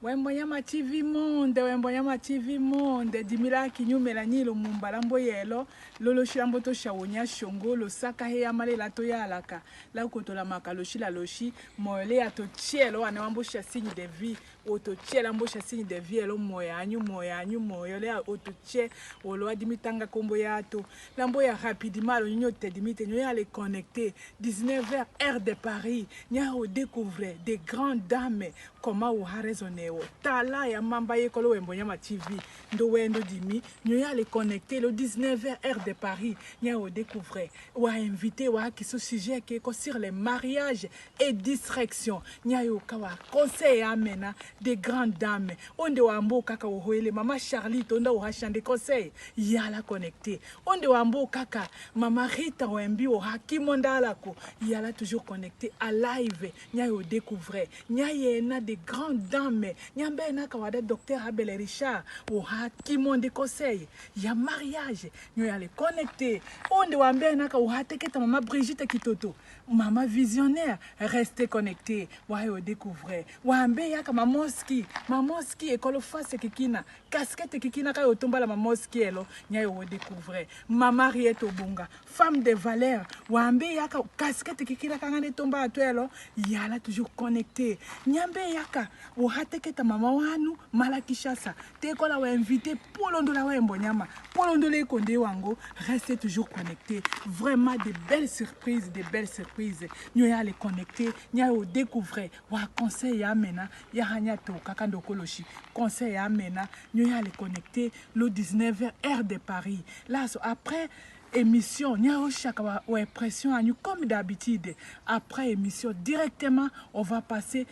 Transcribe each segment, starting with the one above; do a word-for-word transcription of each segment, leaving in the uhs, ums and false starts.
Wembonyama T V monde, Wembonyama T V monde, dimila kinyumela nyi Lumumba lambo yelo, lolo shi lambo to shawonya shongo, lo saka he ya malela to yalaka, la kotolamaka lo shi la lo shi, moyo le ya to tielo, ane wambo sha signe de vie, o to tie lambo sha signe de vie lo moyo anyu, moyo anyu, moyo le ya o to tie, o lo adimi tanga kombo ya to, lambo ya rapidement lo nyo te dimi te nyo ya le connecté, dix-neuf heures, heure de Paris, nya o découvre des grandes dames, comment o ha raisonné o. Tala ya mamba ye kolo Wembonyama T V, ndo wendo dimi, nyo ya le connecté lo dix-neuf heures, heure de Paris, nya o découvre, wa invité, wa kiso sujet ke ko sur le mariage et distraction, nya yo ka wa conseil ya mena, des grandes dames, onde wambo kaka o hoele, mama Charlie, tonda o ha chant de conseil, ya la connecté. Onde wambo kaka, mama Rita Wembi o ha kimo ndala ko, ya la toujours connecté à live, nya yo découvre, nya yena des grandes dames, nya mbe na ka wada docteur Abel Richard, o ha kimo nde conseil ya mariage, nyo ya le connecté. Onde wambe na ka o ha teketa mama Brigitte Kitoto, mama visionnaire, restez connecté, wa yo découvre. Wambe ya ka Mamoski, Mamoski ekolo face kikina, casquette kikina ka yo tombala Mamoski elo, nya yo découvre. Mama Henriette Obonga, femme de valeur, wambe ya ka casquette kikina ka ngane tomba atwelo, ya la toujours connecté. Nya mbe ya ka o ha teketa mama wanu, mala Kinshasa, te kola wa invité, polondo la Wembonyama, polondo le konde wango, restez toujours connecté. Vraiment de belles surprises, de belles surprises. Nyo ya le connecté, nya yo découvre, wa conseil ya mena, ya ha nya to kaka ndokolo shi, conseil ya mena, nyo ya le connecté, lo dix-neuf heures, heure de Paris. Laso, après émission, nya yo shaka wa, wa impression anyu comme d'habitude. Après émission, directement, on va passer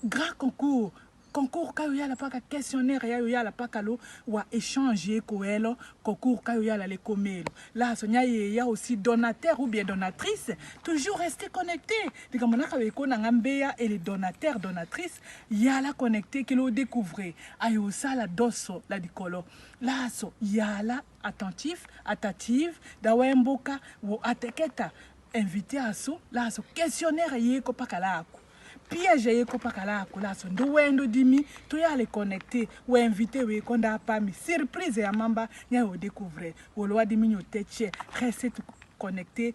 grand concours. Concours ka yo yala paka questionnaire, ya yo yala paka lo wa échange ko elo, concours ka yo yala le komelo. Laso nya yeya aussi donateur ou bien donatrice, toujours restez connecté. Likambo na ka yo konanga mbeya, e le donateur, donatrice, ya la connecté, ke lo découvre, a yo sala doso la dikolo. Laso ya la attentif, attentive, da wembo ka wo ateketa invité asu, laso questionnaire ye ko paka laku, piège ye ko paka laku, laso ndo wendo dimi, to ya le connecté, wa invité we ko nda pami, surprise ya mamba, nya yo découvre, wolo wa dimi nyo te tie, restez connecté.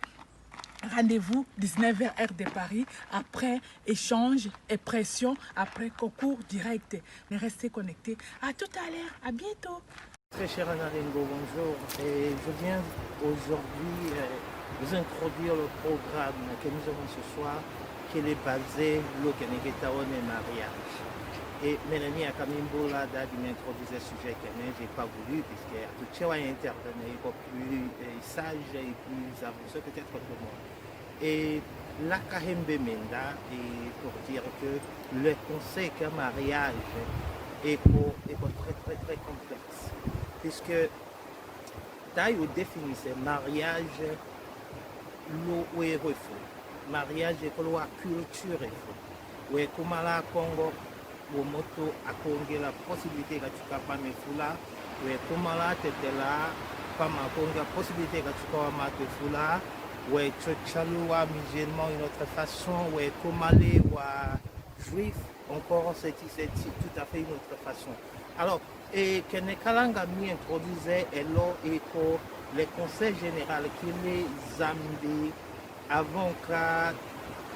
Rendez-vous dix-neuf heures, heure de Paris, après échange, impression, après concours direct. Mais restez connectés. À tout à l'heure, à bientôt. Très cher Anaringo, bonjour. Et je viens aujourd'hui, euh, vous introduire le programme que nous avons ce soir, qui est basé lo ke ne ke tawon mariage. Et Mélanie a quand même beau là, d'a dû m'introduire ce sujet que je n'ai pas voulu, puisque à tout cas, intervenir beaucoup plus, euh, sage et plus avancé peut-être que moi. Et la ka he mbe menda, et pour dire que le conseil que mariage eko, eko très, très, très complexe. Puisque ta yo définir ce mariage, lo we refo. Mariage ekolo wa culture efo. We kumala Kongo, wo moto akongela possibilité ka tuka pame fula. We kumala tetela, pame akongela possibilité ka tuka wa mato fula. We tio tialu wa musulman une autre façon. We kumale wa juif encore, c'est, c'est tout à fait une autre façon. Alors, e ke ne kalanga mi introduire elo eko le conseil général que les Zambe, avant ka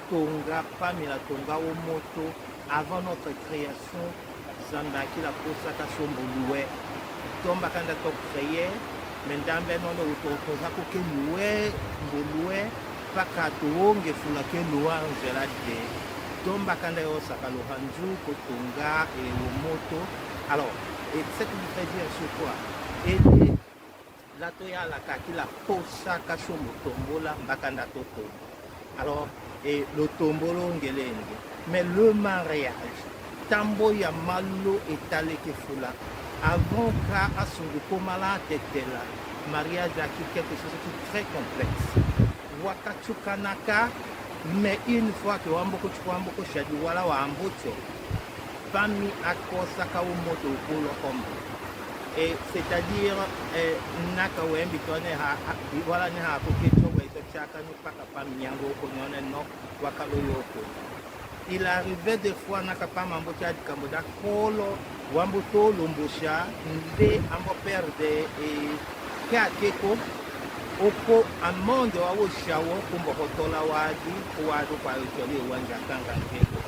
tonga, pame la tonga wo moto, avant notre création, Zambe aki la posa ka sio mbolwe. Tomba kanda to créer, me ndambe nono uto posa ko ke lwe, mbolwe, paka to wonge fula ke lwe angela de. Tomba kanda yo saka lo hanju ko tonga, e, wo moto. Alors, et ce que je veux dire sur quoi? Et la to yala ka ki la posa ka sio mo tombola, mbakanda to tombo. Alors, e, lo tombolo ngelenge. Mais le mariage, tambo ya malo etale ke fula. Avant ka asungu komala tetela, mariage aki quelque chose qui est très complexe. Wa ka tukanaka, mais une fois que wambo ko tuka, wambo ko shadi wala wambo tio, pami ako saka wo moto ko lo kombo. Et c'est-à-dire, eh, naka wembi tone ha, ha, wala ne ha ko ke tio, we to tiaka nu paka pami nyango ko nyone no, wa ka lo yo ko. Il arrivait des fois na kapa mambo kia dikambo da kolo wambo to lombosia nde ambo perde e kia keko oko amende wa wosia wo kumbo hotola wadi ko wadi kwa yotole wanja kanga nkeko.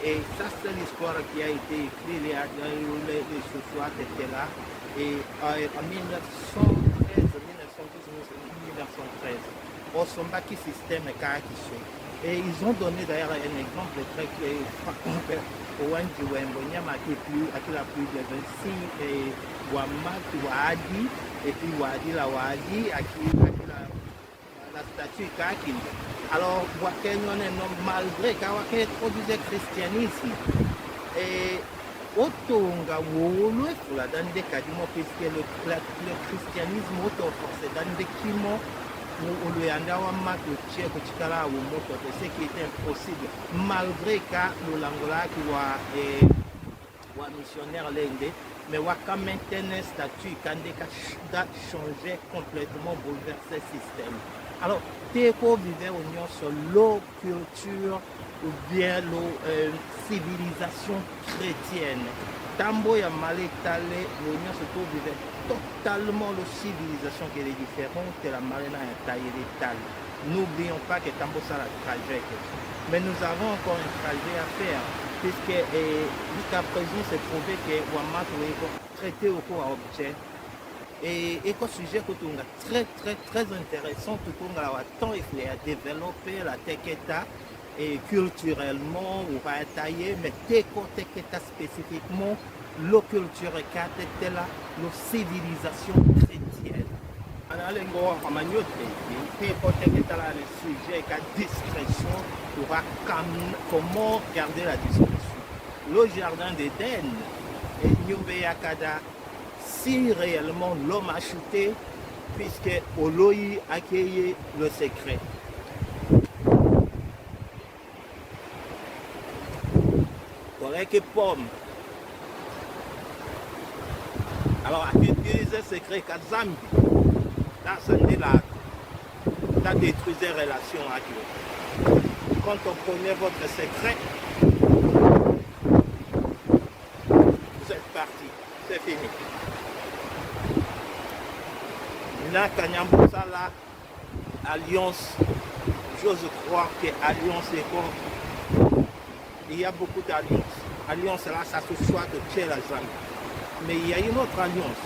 Et ça, c'est l'histoire qui a été écrite, les, les, les, les sociétés étaient là. Et, euh, en mille neuf cent treize, mille neuf cent douze, mille neuf cent treize, osombaki système kaki so. Et ils ont donné d'ailleurs un exemple très clair. Owanji wembo nyama aki plus, aki la plus de vingt-six, et wamatu wadi, et puis wadi la wadi, aki, aki la la statue kaki. Alors, wa ke nyone no, malgré ka wa ke introduire christianisme, et otonga wolo e fula dande kadi mo, puisque le, la, le christianisme oto force dande kimo, wo, olo yanda wamatu tie ko tikala wo moto, c'est ce qui était impossible. Malgré ka lo langola ki wa, eh, wa missionnaire lende, mais wa ka maintenir statut kande ka ch-, da changer complètement, bouleverser système. Alors, te ko vive onyo sur lo culture ou bien lo, euh, civilisation chrétienne. Tambo ya male tale, onyo sur to vive totalement lo civilisation qui est différente de la male na ya taille de tale. N'oublions pas que tambo sala trajet. Mais nous avons encore un trajet à faire, puisque, eh, jusqu'à présent, c'est prouvé que wamatu weko traité oko wa objet. Et, et ko sujet ko tunga très, très, très intéressant, to tunga wa temps il faut ya développer la teketa, et culturellement, ou pas taillé, mais teko teketa spécifiquement, lo culture katete la, lo civilisation chrétienne. Ana lengo wa kamanyo te, te ko teke tala le sujet ka discrétion, tu vas cam-, comment garder la discrétion. Le jardin d'Éden, et nyumbe ya kada, si réellement l'homme a chuté, puisque oloyi accueille le secret. Correct, pomme. Alors, à utiliser secret, ka Nzambi, là, ça n'est là, là, détruisez relation avec lui. Quand on connaît votre secret, vous êtes parti, c'est fini. Na kanyambo sala, alliance, j'ose croire que alliance est comme, il y a beaucoup d'alliances. Alliance là, ça se soit de Dieu la jambe. Mais il y a une autre alliance.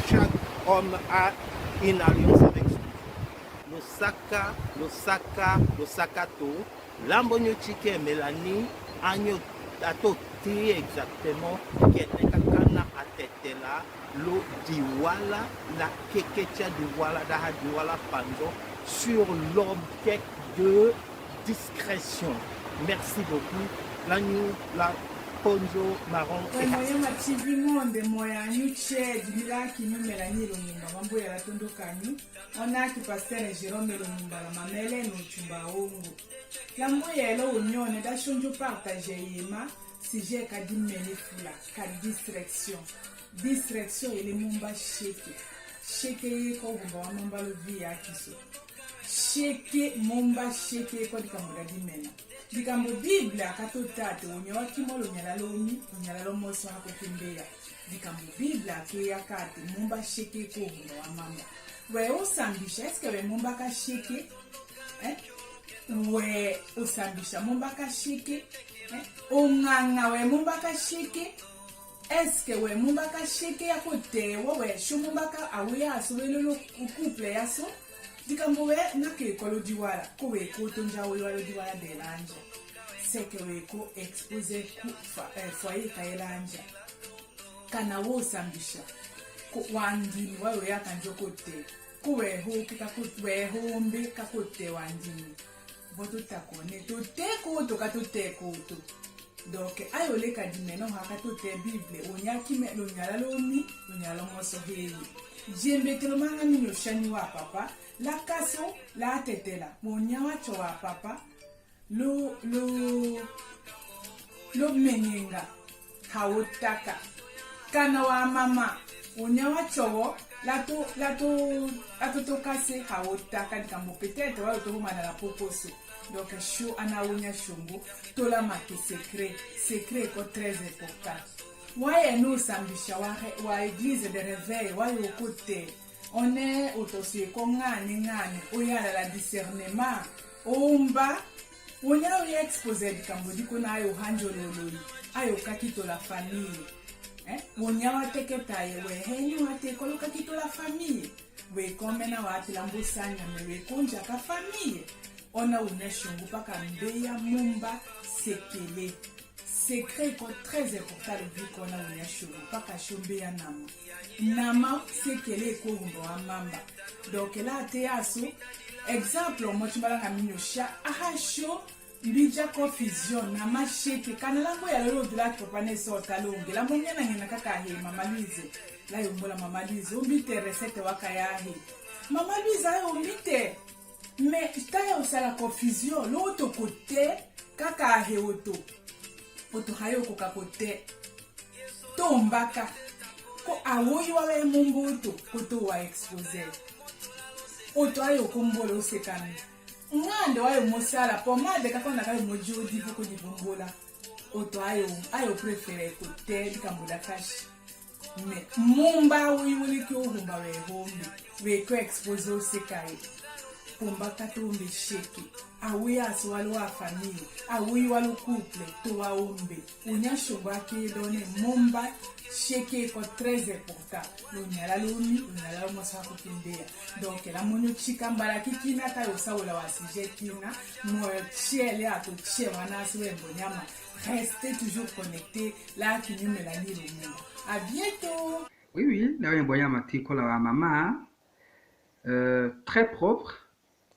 Chaque homme a une alliance avec son. Lo saka, lo saka, lo saka to. Lambo nyo tike Mélanie, anyo ato ti exactement, kene ka kana atete la, lo diwala, la keketia diwala, daha diwala panzo, sur l'objet de discrétion. Merci beaucoup. La nyu la ponzo maron. Wai moya ma T V monde, moya nyu che, dimila ki nyu Mélanie Lumumba, mambu ya la tondo kanyu, ona ki pasteur Jérôme Lumumba, la mamele no chumba ongo. Lambo yelo unione da shonjo partager yema, sujet ka dimene fula, ka distraction. Distraction ele mumba sheke. Sheke ye ko humba wa mumba lo vie ya kiso. Sheke, mumba sheke ye ko dikambo da dimena. Dikambo Bible a ka to tate, onya wa kimo lo nyala lo mi, lo nyala lo moso ha ko kimbeya. Dikambo Bible a ke ya kate, mumba sheke ko humba wa mamba. We osambisha, est-ce que we mumba ka sheke? Eh? We osambisha, mumba ka sheke? Eh? Onganga, we mumba ka sheke? Est-ce que we mumba ka sheke ya ko tewo, we sho mumba ka awe ya so, we lolo couple ya so? Dikambo we na ke ko lo diwala, ko we ko tonja we wa lo diwala de lanja. C'est que we ko exposer ku fa-, eh, foyer ka ye lanja. Kana wo sambisha. Ko wandimi wa we ya kanjo ko te. Ko we ho ke ka ko, we ho mbe ka ko te wandimi. Bo to ta ko ne, to te ko to ka to te ko to. Donc, ayo le ka dimeno ha ka to te Bible, onya kime, lo nyala lo mi, lo nyala lo moso heye. Jembe te lo manga mi nyo shani wa papa, la kaso, la tetela, onya wa cho wa papa, lo, lo, lo menenga, ha otaka. Kana wa mama, onya wa chowo, la to, la to, la to tokase, ha otaka, dikambo peut-être, wa lo to mana la poposo. Donc, sho ana u nya shongo, tola make secret, secret ko très important. Wa ye no sambisha wa, wa église de réveil, wa yo ko tê. One oto si ko ngani ngani, o yala la discernement, o mba, o nya o ye exposer dikambo diko na ayo hanjo loloi, ayo kaki tola famille. Eh? O nya wa teke taye, we heni wa tê kolo kaki tola famille. We ko mena wa tila mbo sanya me we ko nja ka famille. Ona u nya shongo paka mbeya mu mba sekele. Secret ko très important le vie ko ona u nya shongo paka sho mbeya nama. Nama sekele ko humba wa mamba. Donc la tê aso, exemple, o mo ti mbalanga mi nyosha, aha sho, mbidja confusion, nama sheke, kana lango ya lolo dula ki papa ne so talonge, la mo ngena ngena kaka he, Mama Louise, la yo mbola Mama Louise, o mbi tê recette waka yahe. Mama Louise, ayo mbi tê, mais, tayo sala confusion, lo oto ko tê, kaka he oto. Oto hayo ko ka ko tê. To mbaka. Ko awoyi wa we mu mbo oto, ko to wa exposer. Oto ayo ko mbola o seka mi. Ngando ayo mo sala, pomade ka ko na ka yo mo jodi vo ko di vo mbola. Oto ayo, ayo préféré ko tê dikambo da kashi. Mais mu mba awoyi wele ki o humba we hombe, we ko exposer o seka ye. Pomba ka to mbe sheke. Awoyi aso walo wa famille, awoyi walo couple, to wa hombe. U nya shongo ake donné mu mba sheke ko très important. Lo nyala lo mi, lo nyala lo mo sa ko ki mbeya. Donc, la mo nyo tika mbala ki kina tayo sa wala wa sujet kina, mo tiele ato tie wana si we mbo nyama. Restez toujours connectés, la ki nyumela ni lo mba. À bientôt. Oui, oui, la we mbo nyama ti kola wa mama, euh, très propre.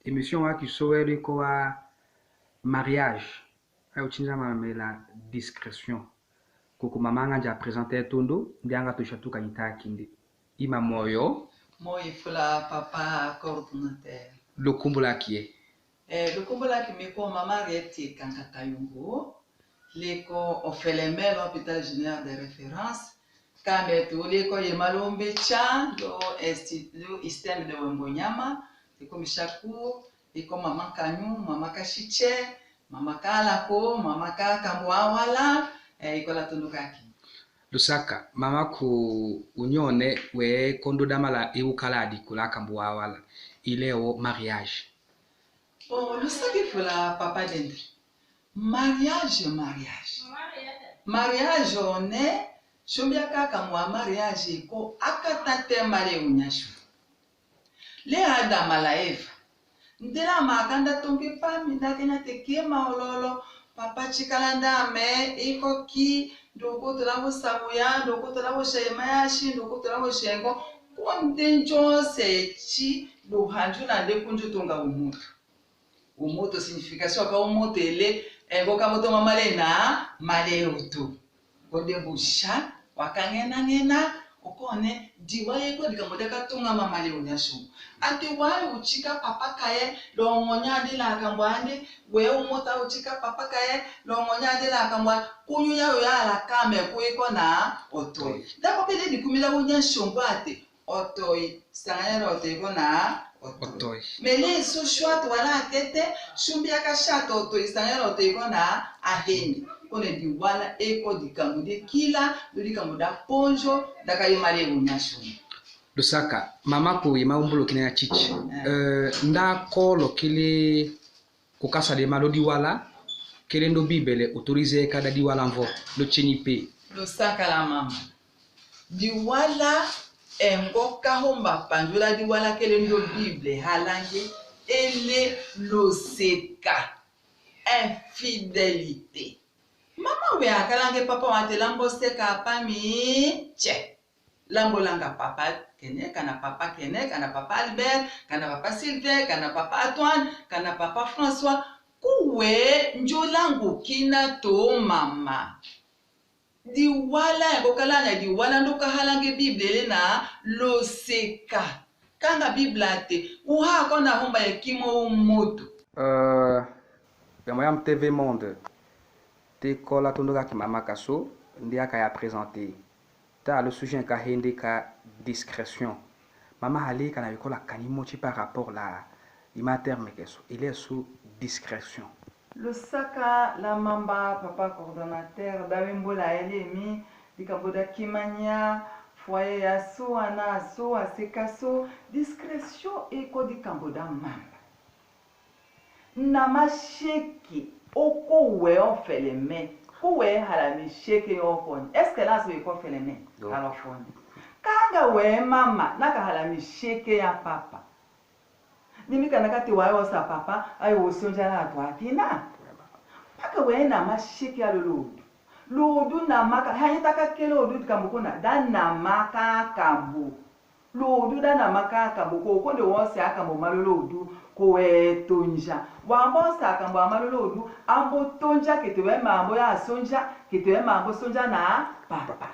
Émission wa ki so wele ko wa mariage. Ayo ti nzama me la discrétion. Koko mama nga nja présenter tondo, ndi anga to shatu ka nita kinde. Ima moyo. Moyo fula papa coordonnateur. Lo kumbu laki ye? Eh, lo kumbu laki mi ko Mama Henriette Kankatayungu. Li ko infirmière hôpital général de référence. Kambe tu li ko ye malombe cha, lo esti-, lo système de Wembonyama, li ko Mishaku, li ko Mama Kanyu, Mama Kashiche, Mama Kalako, Mama Kakambwawala, eh, i ko la tundu kaki. Lusaka, mama ku unyone we kondo damala i ukala di kula Kambwawala, ile o mariage. O, lusaki fula papa Dende. Mariage, mariage. Mariage one, shumbi aka kamwa mariage ko akata te male unyashu. Le Adama la Eva. Ntela makanda tonke pami ndakena teke maololo, papa chikala ndame, iko ki, ndoko tola bo sabuya, ndoko tola bo shema yashi, ndoko tola bo shengo, konte nchose chi, luhanju na nde kunju tonga umutu. Umoto, signification ka umoto ele, eh, ngo ka moto ma male na, male utu. Ngo de busha, waka ngena ngena, okone, diwa ye ko dikambo daka tunga ma male unyashu. Ati wayi uchika papa kaye, longonya de la kambwande, we umota uchika papa kaye, longonya de la kambwa, kunyu ya ya la kame kuiko na, otoi. Dako pele dikumila unyashu ngwate, otoi, sanganyala otoi kona, otoi. Otoi. Mele so shwat wala atete, shumbi aka shat otoi, sanganyala otoi kona, aheni. Kone diwala eko dikambu de kila, do dikambu da ponjo, daka imale unyashu. Lusaka, mama ku ima umbulo kina ya chichi. Eh. Eh, nda kolo kili Ku kasa de ma lo diwala, kele ndo Bibele autorisé ka da diwala mvo, lo cheni pe. Lusaka la mama. Diwala, eh, ngo ka homba panjula diwala kele ndo Bibele halange, ele loseka. Infidélité. Mama we akalange papa wante lambo seka pami, che. Lambo langa papa kene, kana papa kene, kana papa Albert, kana papa Sylvain, kana papa Antoine, kana papa François, kuwe njo langu kina to mama. Diwala, ya ko kalanga diwala ndo ka halange Bibele na loseka. Kanga Bibele ate, uha kona homba ya kimo umoto. Euh, ya Moyam T V Monde. Te kola tondo kaki mama kaso, ndi aka ya présenter. Tala lo sujet ka hende ka discrétion. Mama hale kana wikola kani moti par rapport la ima terme keso. Ile su discrétion. Lo saka la mamba, papa coordonnateur, da wembo la ele mi, dikambo da kimanya, foyer ya so, ana so, aseka so, discrétion eko dikambo da mamba. Na masheke oko we ofele me, ko we hala misheke yo koni. Est-ce que la so eko fele me? Non. Kala foni. Kanga we mama, na ka hala misheke ya papa. Ni mi kana kati wa yo sa papa, ayo osonja la twa kina. Paka we na masheke ya lolodu. Lodu na maka, ha yeta ka ke lodu dikambo kuna, da na maka kambo. Lodu da na maka kambo, ko konde wose akambo ma lolodu, ko we tonja. Wambo sa akambo ama lolodu, ambo tonja kete we mambo ya sonja, kete we mambo sonja na papa.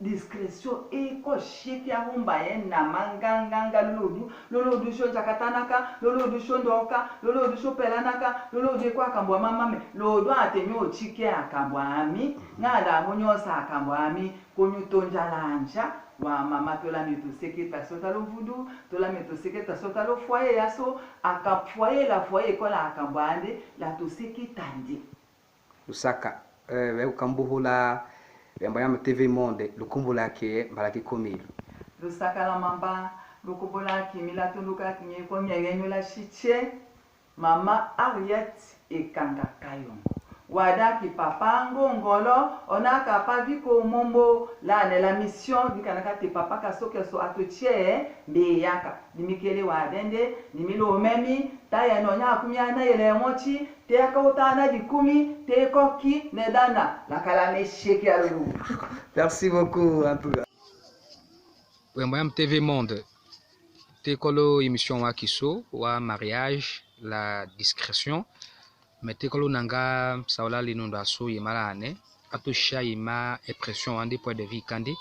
Discrétion eko sheke ya humba ye na manganganga lolodu, lolodu sho jakatanaka, lolodu sho ndoka, lolodu sho pelanaka, lolodu eko akambo ama mame, lodu ate nyo chike akambo ami, nga da mo nyo sa akambo ami, ko nyu tonja lanja, wa mama tola me toseke ta sota lo vudu, tola me toseke ta sota lo foyer ya so, aka foyer la foyer eko la akambo ande, la toseke ta nde. Lusaka, eh, we kukambuhula, we mbaya mu T V Monde, lukumbula ke, mbala ke komilu. Lusaka la mamba, lukumbula ke, mila tunduka ke, nye ko myengenyo la shiche, mama Harriet Ekanga Kayongo. Wada ki papa Ngongolo, ona ka pa viko mombo, la ne la mission, ni kana kati papa ka soke so ato che, mbe yaka. Ni mi kele wada nde, ni mi lo memi, ta ya no nya kumi ana yele mochi, Te aka uta na dikumi, te koki, ne dana, la kala me sheke ya lulu. Merci beaucoup, en tout cas. We mbaya mu T V Monde. Te kolo émission wa kiso, wa mariage, la discrétion. Mais te kolo nanga saula linundu aso ye mala ane, ato sha ye ma impression andi point de vue kandi.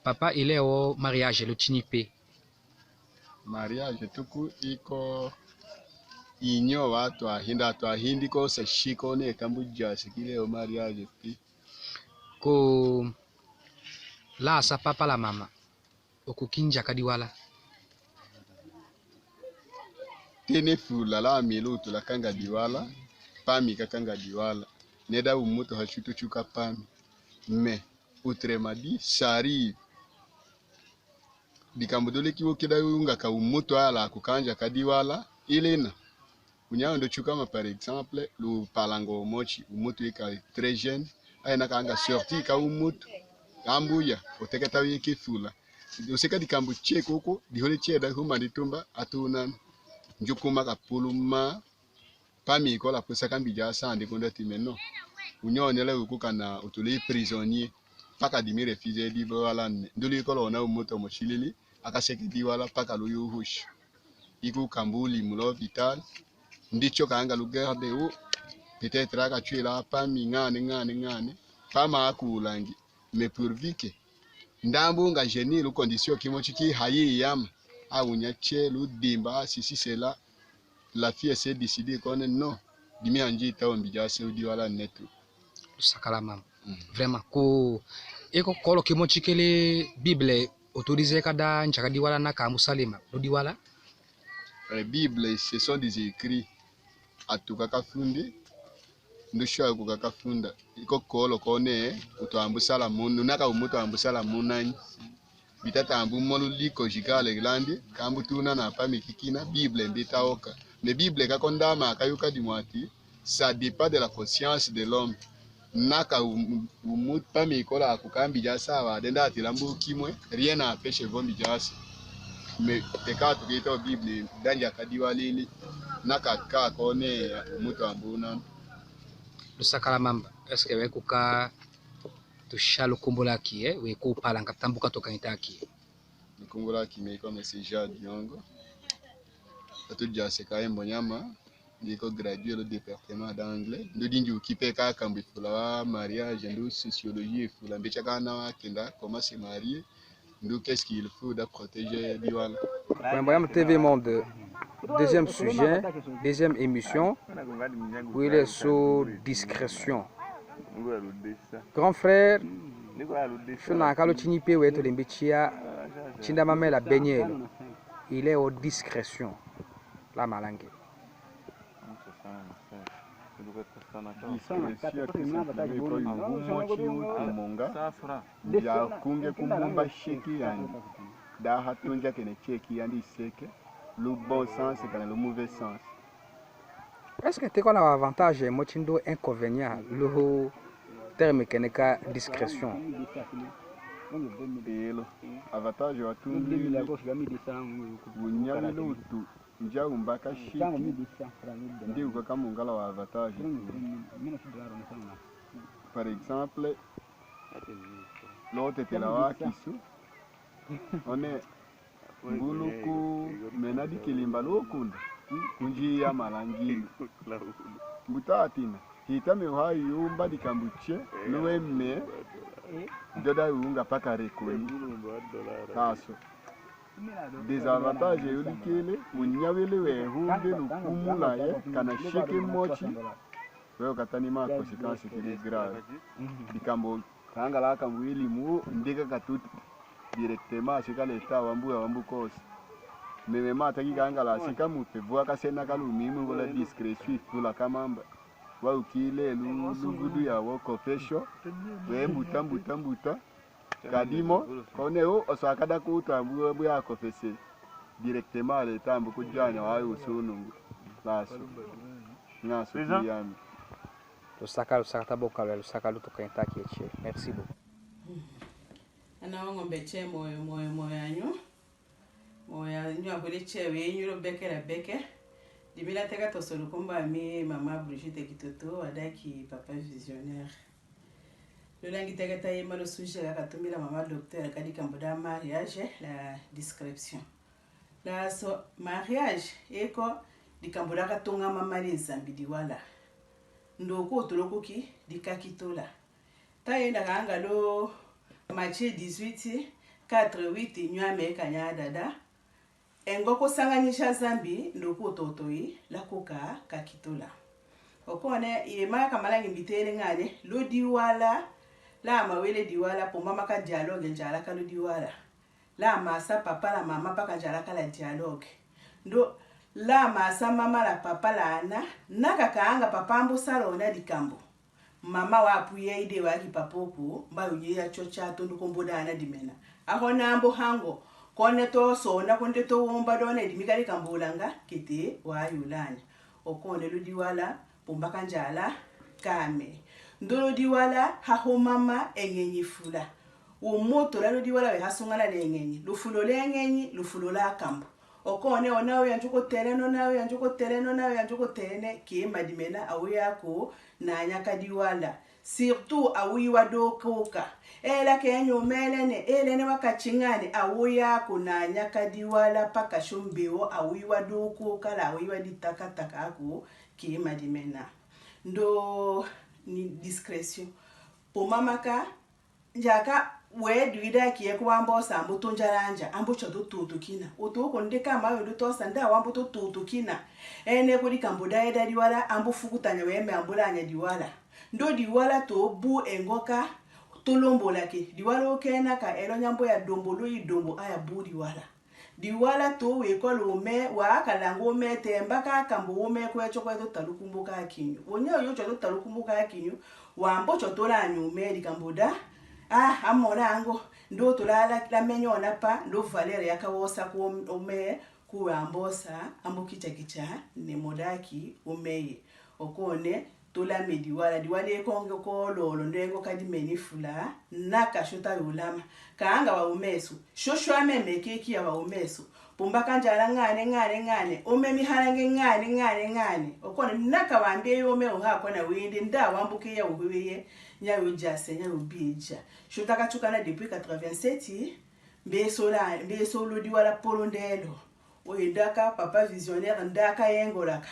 Papa, ile o mariage lo tini pe. Mariage tuku iko inyo wa twahindi, twahindi ko sa shiko ne kambu jasi kile o mariage pi. Ko lasa papa la mama. Oku kinja ka diwala. Tene fula la mi lutu la kanga diwala. Pami ka kanga diwala. Neda umutu ha shutu shuka pami. Mais, autrement dit, sari. Dikambu dole ki wo keda yunga ka umutu ala ku kanja ka diwala, ilena. Unya ndo chuka ma, par exemple, lu palanga omochi, umutu ika très jeune, aye na kanga sorti ka umutu, ambuya, oteketa wi ki fula. Oseka dikambu che koko, dihole che da huma ditumba, atunana. Njukuma ka puluma, Pami kola kusa kambi ja sandi kunda ti me no. Unyo nele uku kana utuli prisonnier. Paka dimi refuser di bo wala ne. Nduli kola ona umutu mo shilili. Aka seke di wala paka lu yuhush. Iku kambuli mu l'hôpital. Ndicho kanga lu garde u. Peut-être aka chwela pami ngane, ngane, ngane. Pama akulangi. Mais pourvu que ndambu nga gêner lu condition kimo chiki hayi yama. A unya che lu dimba, ceci, cela. La fille s'est décidée kone no. Dimi anji ta ombi ja se u di wala netu. Sakala mama. Mm. Vraiment, ko, eko kolo kimo chikele Bible autorisé ka da nchaka di wala na ka musalima, lu di wala? Eh, Bible, ce sont des écrits. Atu kaka funde, ndu shwa ku kaka funda. Iko kolo kone, utu ambu sala munu, naka umutu ambu sala munanyi. Bita tambu molu liko jikale glande, kambu tuna na pami kikina, Bible mbita oka. Ne Bible ka konda ma kayuka di mwati, ça dépend de la conscience de l'homme. Naka um-, umu pami kola kukambi jasa wa denda ati lambu kimwe, rien n'empêche vombi jasa. Mais te ka tukita o Bible danja kadiwalili, naka ka kone umutu ambu nana. Lusakala mamba, est-ce que we kuka tusha lukumbula kie, we kupalanga tambuka tukanita kie? Lukumbula ki me ko Monsieur Jean Diongo. Atu jase ka embo nyama. Ndiko gradué lo département d'anglais. Ndu dingi ukipe ka kambi fula wa mariage, ndu sociologie fula. Mbe chaka na wa kenda comment se marier. Ndu qu'est-ce qu'il faut da protéger di wala. Wembo ya mu T V Monde, deuxième sujet, deuxième émission, wile so discrétion. Grand frère, shona kalo chini pe we to lembe chia, chinda mamela benyelo. Il est aux discrétions. La malange. Discrétion, tout simplement, ko yu moti utu monga, ndia kunge ku mbumba chèque yandi. Daha tonja kene chèque yandi seke, lu bon sens kana lu mauvais sens. Est-ce que te ko na avantage moti ndu inconvénient lu terme kene ka discrétion? Elo, avantage wa tundu, u nya wele utu, ndia umbaka chèque, ndia uka ka mongala wa avantage. Par exemple, lo tetela wa kisu, one ngulu ku mena dikilimba lu kunda, ku nji ya mala ngilu. Mbuta Atina, hita me uha yumba dikambu tie, lu weme, doda unga paka rekoni. Taso. Désavantage yo likele, u nya wele we hunde nu kumula ye, kana chèque moti, we ukatani ma conséquence kili grave. Dikambu kangala kambu wili mu, ndika katuti. Directement, chèque ka leta wambu, wambu kosi. Meme ma taki kangala chèque ka mupe, bwa ka sena ka lu mimi ngola discrétion, tula ka mamba. Wa ukile lu, lu gudu ya wo confession, we mbuta, mbuta, mbuta. Kadimo, kone o, oso akada kuta mbu, mbu ya confesser. Directement, leta mbu kujanya wa yo sunungu. Laso. Nga so kiyami. Lusaka, lusaka ta boka lwe, lusaka lu tuka ntaki etie. Merci beaucoup. Ana wango mbe tie moyo, moyo, moyo anyu. Moyo anyu akuli tie we nyu lo beke la beke. Dimila teka toso lukumba mi mama Brigitte Kitoto, wadaki papa visionnaire. Lulangi teka ta yema lo sujet la katumila mama docteur ka dikambu da mariage, la discrétion. Laso mariage, eko dikambu da katunga mama le Nzambi diwala. Ndo ko tolo ko ki dikaki tola. Ta yenda kanga lo Matthieu dix-huit, quatre, huit, nyu ame kanya dada. Engo ko sanganyisa Nzambi ndo ko totoi la ko ka kaki tola. Okone, ye ma kamalangi mbitele ngane, lo diwala, la ma wele diwala, pomba maka dialogue njala ka lo diwala. La masa papa la mama paka njala ka la dialogue. Ndo, la masa mama la papa la ana, na kakaanga papa mbu sala ona dikambu. Mama wa pui ya ide wa ki papa oku, mba yo ye ya tio tia tondu ko mbo da ana dimena. Aho na mbo hango, kone to sona, kone to womba dona, dimi kali kambu langa, kete wa yulani. Okone lo diwala, pomba ka njala, kame. Ndo lo diwala, haho mama, engenyi fula. Wo moto la lo diwala we hasungana le engenyi. Lufulo le engenyi, lufulo la kambu. Okone, ona we ya njuko telene, ona we ya njuko telene, ona we ya njuko telene, ke madimena, awe ya ko, nanya ka diwala. Surtout awiwa dokoka. Ela ke nyo melene, elene wakati ngane, awo yako nanya ka diwala paka shombewo, awiwa dokoka la awiwa ditakataka ako, ke madimena. Ndo ni discrétion. Pomba maka, njaka, we duida kiye ko wambo sa ambu tonjalanja, ambu tio to tutukina. Oto ko ndeka ma we du tosa nda wambu to tutukina. Ene ko dikambu da eda diwala, ambu fukutanya we me ambu lanya diwala. Ndo diwala to bu engo ka tolombola ke. Diwala okena ka elo nyambo ya dombo lo i dombo aya bu diwala. Diwala to we ko lo me wa kalango me temba ka kambu wo me kwe tio kwe to talukumbu ka kinyu. Onyo yo tio to talukumbu ka kinyu. Wambo tio to lanyu me dikambu da. Ah, amona ango. Ndo to la, la, la menyo na pa. Ndo valere ya ka wosa ko ome. Kuwe ambosa, ambu kitia kitia, ne modaki, umeye. Okone, tula me diwala, diwala ekonge ko lolo, ndengo kadi meni fula, naka shota yulama. Kaanga wa umesu, shosho ame meke kia wa umesu. Pomba ka njala ngane, ngane, ngane, ome mihalange ngane, ngane, ngane. Okone, naka wambe yo me uha kona wende, nda wambuke ya uhuwe ye, nya yo jase, nya yo bija. Shota katukana depuis quatre-vingt-sept, mbe sola, mbe solo diwala polo ndelo. Oye ndaka, papa visionnaire, ndaka yengolaka.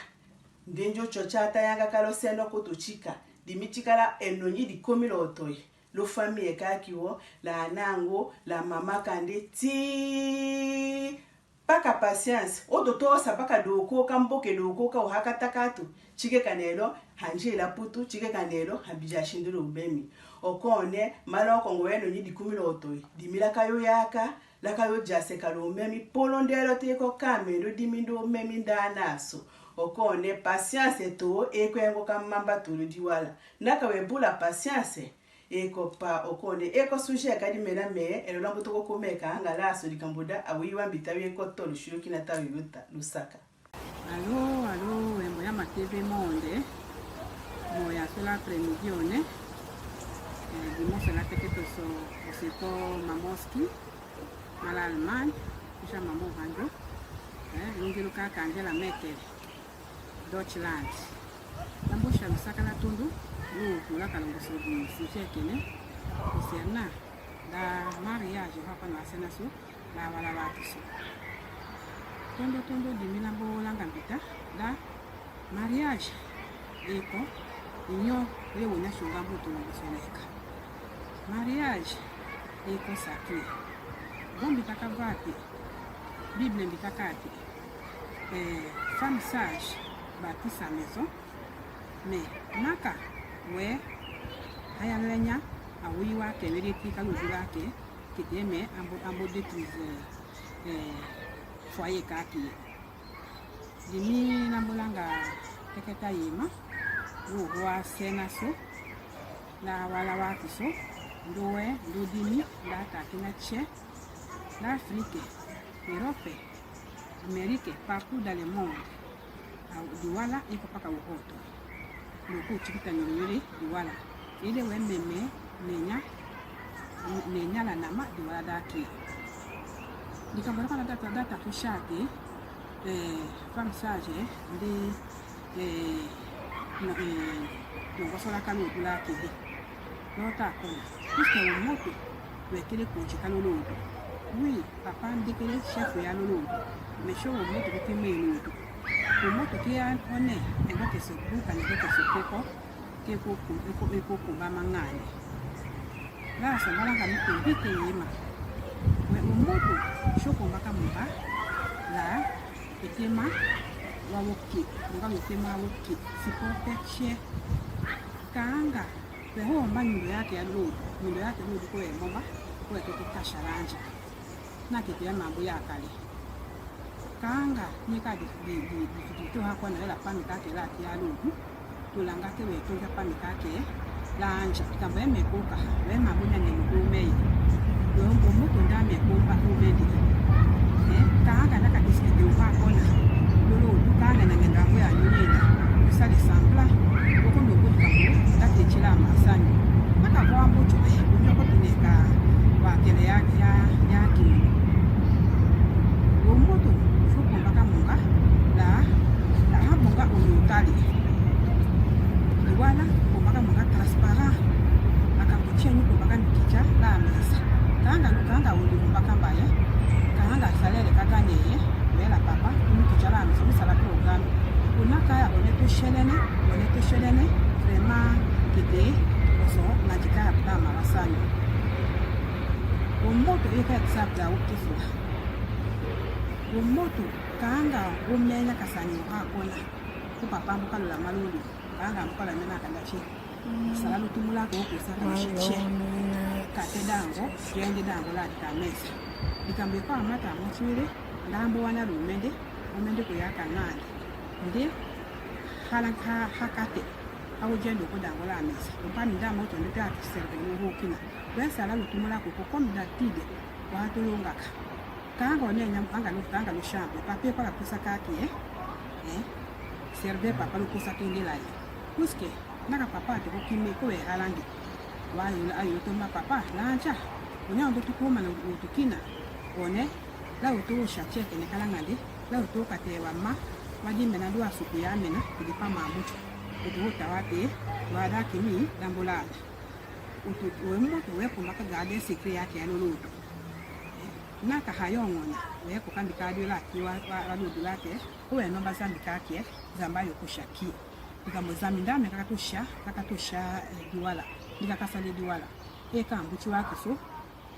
Nde njo tio tia tayanga ka lo seno ko to tika. Dimi tika la eno nyi dikomi lo toye. Lo famille ka kiwo, la nango, la mama kande ti. Paka patience. Oto tosa paka dokoka mboke dokoka ohaka takatu. Tike kanelo, ha njila putu, tike kanelo, ha bija shindulu ubemi. Okone, malo kongo eno nyi dikomi lo toye. Dimi la ka yo yaka, la ka yo jase ka lo memi, polo ndelo teko kame, ndo dimi ndo memi nda naso. Okone, patience to eko yango ka mamba tulu diwala. Naka we bula patience, eko pa okone, eko sujet ka dimena me, elo lambu toko kumeka, nga laso dikambu da, awi wa mbita wi eko tolu shuru kina tawi luta, lusaka. Alo, alo, wembo ya Mateve Monde. Mo ya sola après-midi one. Eh, dimanche la teke toso, osiko Mamoski, mala Allemagne, kisha mamo hanjo. Eh, lungi luka kanje la meke. Deutschland. Lambu sha lusaka la tundu, lu, lu la kalongoso di sujet kene, concernant la mariage, hapa na sena so, la wala wati so. Tondo, tondo, dimi lambu langa mbita, la mariage, eko, inyo, ye wena shunga mbutu na mbutu neka. Mariage, eko sacré. Bon mbita ka vati, Bible mbita kati, eh, femme sage bâtit sa maison, mais naka we haya lenya, awi wa ke wele ti ka lujula ke, kete me ambo, ambo détruise, eh, foyer kaki. Dimi lambu langa teke tayima, wu wa sena so, la wala wati so, ndo we, ndo dimi, la takina che, l'Afrique, Europe, Amérique, partout dans le monde. Aw, diwala, eko paka wu hoto. Loko chikita nyolele, diwala. Ele we meme, nenya, nenya la nama, diwala daki. Dikambu loko na data, data kushaki, eh, femme sage, ndi, eh, no, eh, no gosola kanu kula kidi. Lo ta kona. Puisque wo moto, we kele konchi ka lolondo. Oui, papa nde kele chef ya lolondo. Mais sho wo moto ke kime londo. Wo moto ke an one, ego ke so buka, ego ke so peko, ke ko ku, eko, eko kumba mangane. La so mala ka mi ke bite yema. We wo moto, sho kumba ka mumba, la, etema, wa woke, nga etema wa woke, supporter che. Kanga, Kwe ho mba nyindo yake ya lodi, nyindo yake lodi kwe momba, kwe tete kasha lanja. Nake pia mambu ya kale. Kanga, nyeka di, di, di, di, di, to hakwa na wela pami kake la kia lodi. Tulanga ke we to ya pami kake lanja. Kambo ya mekoka, we mambu nya nye mdu mei. Yo mbo mutu ndame kumba kumende. Eh, kanga naka discuter wa kona. Lolo, kanga na ngenda mbo ya nyonena. Usale sambla. Oko ndo kodi kambo, kati chila masani. Naka kwa mbo chuma, eh, kunyoko tuneka. Wa kele ya, ya, ya ki. Wo moto, sho kumba ka munga, la, la ha munga uyu tali. Iwala, kumba ka munga transparent. Aka kuchia nyu kumba ka nkicha, la mesa. Kanga, kanga uyu kumba ka mbaye. Kanga salele ka ganye ye. Wela papa, nkicha la mesa, misala programme. Kuna kaya one to shelene, one to shelene. Vraiment, kete, oso, na jika ya pula mawasani. Wo moto, eka ya kisa pula ukifula. Wo moto, kanga, wo menya kasani, ha, kona. Ku papa mbo kalola malulu, kanga mbo kalola mena kanda chi. Sala lutumula ko ko saka chi che. Kate dango, jende dango la dika mesa. Dika mbe kwa mata mo chwile, ndambo wana lumende, lumende ko ya kanande. Nde, hala ha, ha kate. Awo jende ko dango la mesa. Mpa mi ndambo to nde ta ki serve no ho kina. Kwe sala lutumula ko ko comme d'habitude. Wa tulungaka. Kanga one nyam, kanga lu, kanga lu chambre. Papa ko la kusa kaki, eh? Eh? Serve papa lu kusa kende la ye. Puisque, naka papa te ko kime ko we halangi. Wa yo, ayo to ma papa, lanja. Onya ondo tukuma na utukina. One, la utu sha cheke ne kalangande. La utu kate wa ma. Wa di mena dua suku ya mena, kidi pa mamutu. Utu uta wa te, wa da kimi, dambula. Utu, we moto, we kumba ka garder secret yake ya lolo utu. Naka hayo ngona, we ko kambi ka dula ki wa, wa, wa dula ke, ko we no ba zambi ka ke, zamba yo ko shaki. Dika mo zambi ndame kaka to sha, kaka to sha, eh, diwala. Dika ka sale diwala. E ka mbuti wa kiso,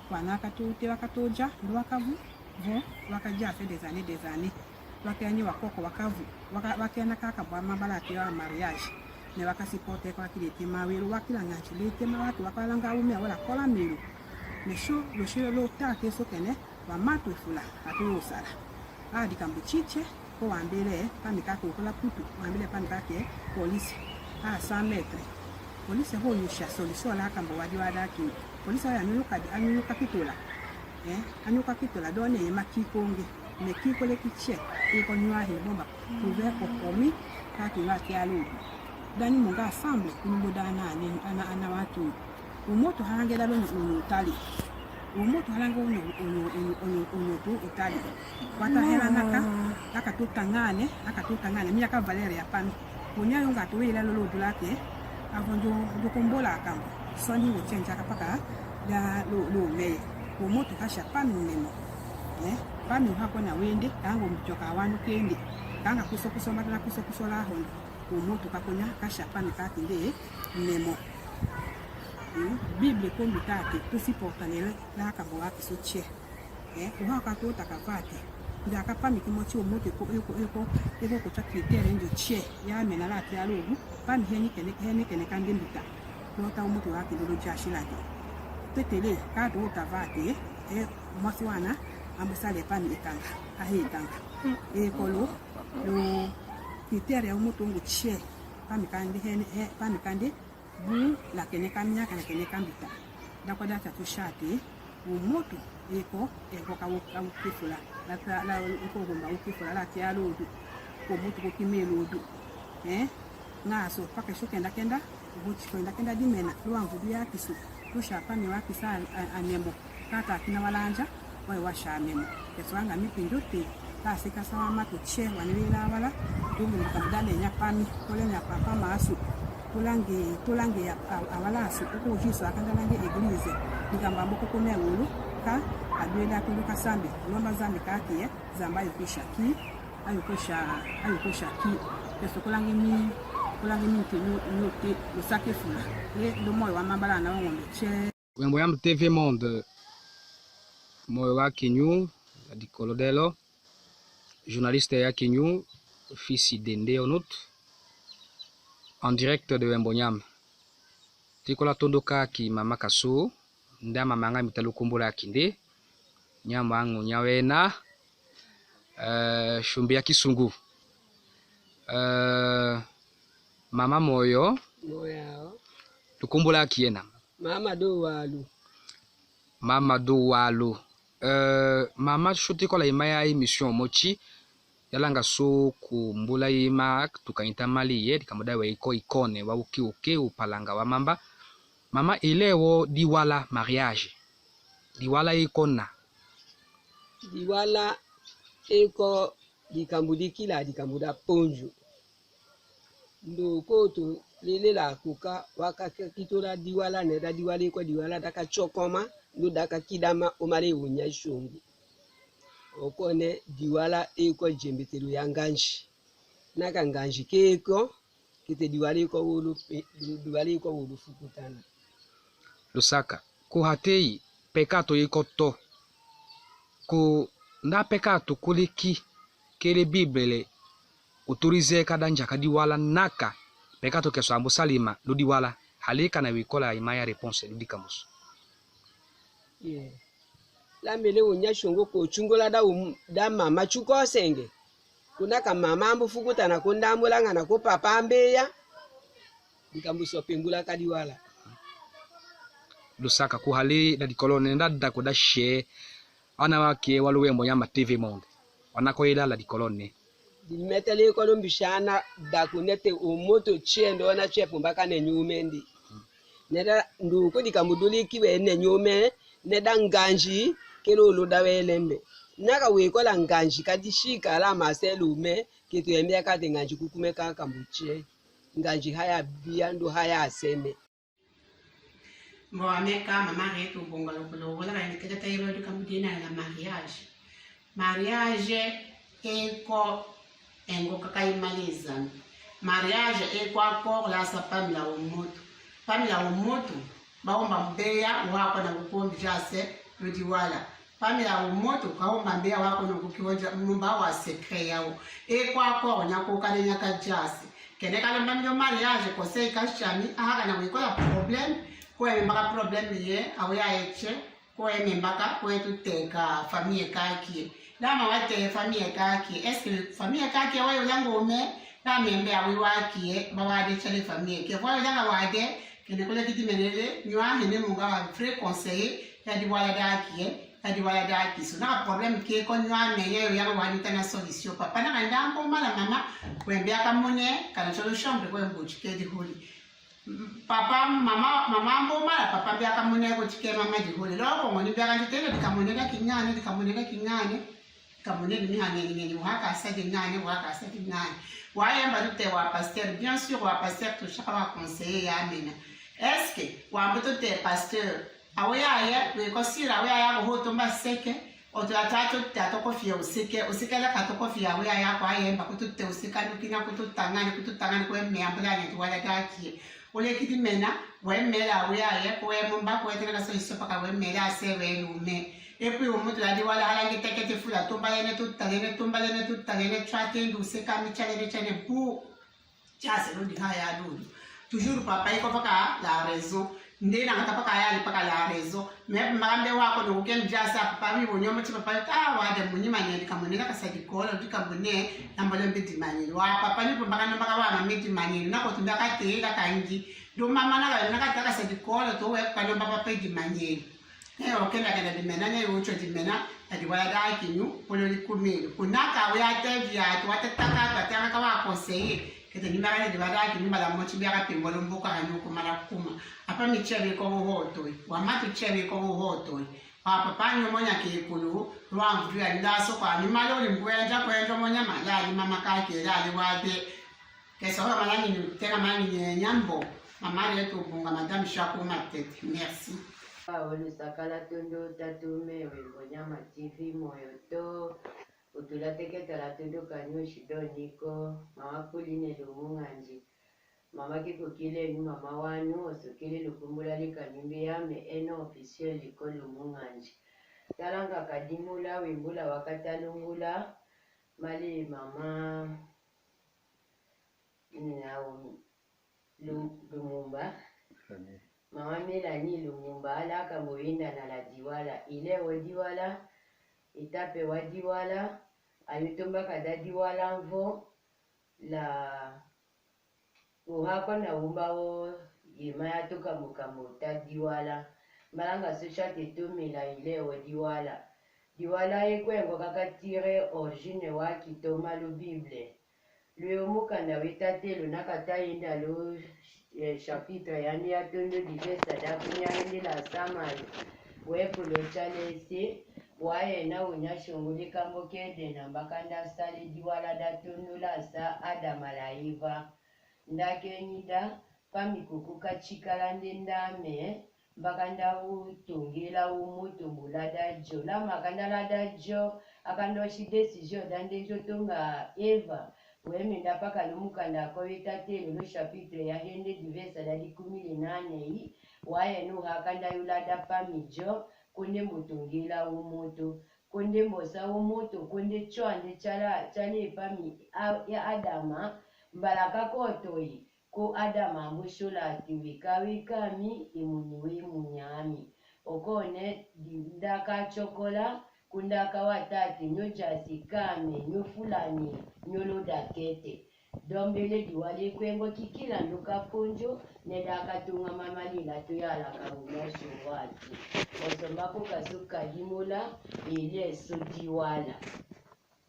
kwa na ka to te wa ka to ja, ndo wa ka vu, vo, wa ka ja fait des années, des années. Wa ke anyi wa koko wa ka vu, wa ka, wa ke na kaka bwa mabala ke wa mariage. Ne wa ka supporter kwa kile tema welo, wa kila nganchi le tema wa ke wa ka langa ume wala kola melo. Ne sho, lo sho lo ta ke so kene, wa matu fula, atu yo sala. A dika mbuti che, Ko wambele pami kake, ko la putu, wambele pami kake, police, a cent mètres. Police ho yusha solution la kambo wadi wada ki. Police ho ya nyuka, anyuka kitola. Eh, anyuka kitola, done ye ma ki konge. Me ki kole ki che, e ko nyua he bomba. Kuve ko komi, kake wa ki alu. Dani munga assemble, kuni boda ana, ana, ana watu. Umoto halange da lo nyo, nyo tali. Umoto halange unyo, unyo, unyo, unyo, unyo tu utali. Wata hela naka, aka tuta ngane, aka tuta ngane. Mi aka Valeria pami. Unya yonga tu ila lo, lo dulake. Avonjo, njo kombola akambo. Soni ngo chenja kapaka da lo, lo meye. Umoto kasha pami nemo. Eh? Pami uhakona wende, kango mjoka wanu kende. Kanga kuso kuso matala kuso kuso la hondo. Umoto kakonya kasha pami kake nde nemo. Hmm? Bible kombi kake, tu supporter nele, la kambo waki so che. Eh, uhaka tota kavate. Nda kapami kimo che umoto eko, eko, eko, eko ko cha critère njo che. Ya mena la te alugu, pami heni kene, heni kene kande mbita. Tota umoto waki ndolo jashi la de. Tetele, ka tota vate, eh, mwasi wana, ambu sale pami ekanga, ahe ekanga. Eko lo, lo, critère ya umoto ngu che. Pami kande, heni, he, pami kande, bu la kene ka miaka, la kene ka mbita. Dakwa da tatu shate, umoto, eko, eko ka wu, ka wu kifula. La, la, la, eko gumba wu kifula, la ki aludu. Ko mutu ko ki meludu. Eh? Nga so, pake so kenda kenda, ubuti so kenda kenda di mena, luangu di ya kisu. Tusha pami wa kisa a, a, anembo. Kata kina walanja, wai washa memo. Yesu wanga mi pinduti, ta sika sawa matu che, wani wila wala, dungu ni kamdale nya pami, kole nya papa masu. Tulangi, tulangi ya, a, awala asu, uku Jisu akanda langi église. Ni kamba mbo kukume wulu, ka, adwela tundu ka sambi, lomba zambi kaki ye, zamba yo kisha ki, ayo kisha, ayo kisha ki. Yesu kulangi mi, kulangi mi nti, nti, nti, nti, nti, sake fula. Ye, ndo moyo wa mambala na wongo mbe che. Wembo Yam TV Monde, moyo wa Kinyu, la dikolo delo, journaliste ya Kinyu, fils de Nde Onut, en direct de Wembo Nyam. Tikola tondo kaki mama Kasu, nda mama nga mita lukumbula kinde, nyama angu nyawena, eh, shumbi ya Kisungu. Eh, mama moyo, moyo. Lukumbula kiyena. Mama do walu. Mama do walu. Eh, mama shuti kola ima ya émission mochi. Yalanga su kumbula ima tuka inta mali ye, dikamo da we iko ikone, wa uki uki, upalanga wa mamba. Mama ile wo diwala mariage. Diwala iko na. Diwala iko dikambu dikila, dikambu da ponju. Ndo koto lele la kuka waka kitola diwala ne da diwala iko diwala daka chokoma, ndo daka kidama omale unya shongi. Okone diwala iko jembetelo ya nganji. Naka nganji keko, kete diwala iko wulu, diwala iko wulu fukutana. Lusaka, ku hatei, pekato iko to. Ku nda pekato kuliki, kele Bibele, uturize ka da njaka diwala naka, pekato ke swambu salima, lu diwala, halika na wikola ima ya réponse, lu dikamusu. Yeah. La mele unya shongo ko chungola da um, da mama chuko senge. Kuna ka mama ambu fukutana ko ndambulanga na ko papa ambeya. Dikambu so pembula ka diwala. Lusaka ku hali la dikolo ne nda da ko da she. Ana wake wa Luwembo Nyama TV Monde. Wana ko ila la dikolo ne. Dimetele ko lumbishana da ku nete umoto chendo wana chepu mbaka ne nyumendi. Neda nduku dikamuduli kiwe ne nyume, neda nganji, kelo loda welembe. Naka wekola nganji kadi shikala mase lume, kitu yembe kati nganji kukume kaka mbuche. Nganji haya bia ndu haya aseme. Mbo ameka mama retu bonga lokolo, wala kani kata tayro dikamudina la mariage. Mariage eko engo kaka imaliza. Mariage eko accord la sa pamila umoto. Pamila umoto, baomba mbeya, wakona kukombi jase, ludi wala. Pamila umoto, kaomba mbeya, wakona kukionja, mumba wa secret yawo. Eko accord nyako kale nyaka jase. Kene kale mbamilo mariage, kose ikashami, ahakana wikola problème, kwe mbaka problème ye, awe ya eche, Ko weme mbaka, ko wetuteka famille kaki. Lama wate famille kaki. Est-ce que famille kaki waye ulanga ome? Lama mbe awi waki, ba wade chale famille. Ke waye ulanga wade, kene kole kiti menele, nywa hene munga wa vrai conseiller, ya diwala daki, ya diwala daki. So na problème ke ko nywa menya yo ya wadi tana solution. Papa na kanda mbo mala mama, wembe akamone, kana cholo chambre, ko mbuchi ke di huli. Papa, mama, mama mbo mala, papa mbe akamone ko tike mama di hole. Lo ko ngoni mbe akandi tele, di kamone da kingane, di kamone da kingane. Di kamone di mihangeni ngeni, waka sa di ngane, waka sa di ngane. Waye mba tute wa pasteur, bien sûr, wa pasteur tushaka wa conseiller ya mena. Est-ce que, wa mbo tute pasteur, awe yaye, we ko sila, awe yaye, ko hoto mba seke, Oto ya tatu, tatu ko fia useke, useke la kato ko fia, we aya kwa yemba, kutute useka nukina, kututangani, kututangani, kwe me ambula ne tuwala daki. Ole kiti mena, we mela, we aya, kwe mumba, kwe tena kaso isopa ka we mela, se we lume. Epi umutu la diwala hala ngi teke te fula, tumba lene, tuta lene, tumba lene, tuta lene, chwa tendu, useka mi chale ne chane, bu. Chase ludi haya dudu. Toujours papa iko paka la raison. Nde na kata paka yali paka la raison. Mais makambe wako no kuken jasa papa mi bonyo mti papa ta wade munyi manye di kamune na kasa di kolo di kamune na mbole mbe di manye. Wa papa ni paka no paka wa mbe di manye. Na ko tumba ka te la kangi. Do mama na ka na kata kasa di kolo to we ka no papa pe di manye. Ne, o kenda kenda di mena, ne, o cho di mena, ta di wala da ki nyu, polo di kumeli. Kuna ka we ate via, tu ate taka, tu ate anga ka wa conseiller. Kete ni mara di wala da ki nyu, mala mochi bia ka pimbolo mboka hanyu kumala kuma. Apa mi chebe ko wo hotoi. Wa matu chebe ko wo hotoi. Wa papa nyo monya ke kulu, lwa mvua ni da so kwa ni malo ni mbwenja kwenjo monya mala ni mama ka ke la ni wade. Ke so mama ni nyu, tena mama ni nyambo. Mama le tu bunga madame Shaku Matete. Merci. Awo lusaka lwa tundu tatu me wimbo nyama T V moyo to. Utula teketa lwa tundu kanyu shido niko, mama Pauline Lumung'anji. Mama kikukile ni mama wanu, osukile lukumbula lika nyumbi ya me eno officiel liko Lumung'anji. Talanga kadimula, wimbula wakatalungula, mali mama, nao, Lu-, Lumumba. Mama Melanie Lumumba, alaka mbo windana la Diwala, ile wo Diwala, etape wa Diwala, ayutumba kada Diwala mvo, la, uhakwa na umba wo, yema yatuka mukambo ta Diwala. Mbalanga susha te tumila ile wo Diwala. Diwala ye kwengo kaka tire origine wa kitoma lu Bible. Lwe umukanda w'itatelo nakatayinda lu, eh, chapitre yandi ya tundu divesa da kumi yandi la Samai. We kulo chalesi, wa yena unya shunguli kambo kede na mbakanda sali Diwala da tundu la sa Adama la Iva. Ndakenyida, pami kuku kachikala nde ndame, mbakanda utungila umutu mbu lada jo. La makanda lada jo, akanda oshi décision da nde jo tonga Eva. Wemenda paka lumukanda ko w'itatelo lu chapitre ya hende divesa da dikumi le nane i, wa yena uhakanda yulada pami jo, konde mbo tungila umutu. Konde mbo sa umutu, konde chwande chala, chale pami a, ya Adama, mbalaka kotoi. Ko Adama mbu shula ati wika wika mi, imunyi we imunyi ami. Okone, di-, ndaka chokola, kundaka watati, nyo jasi kame, nyo fulani, nyo loda kete. Dombele Diwala ikwengo kikila nduka konjo, neda katunga mama lila tuyala kauna shungwati. Osomba ko kasuka dimula, ile su Diwala.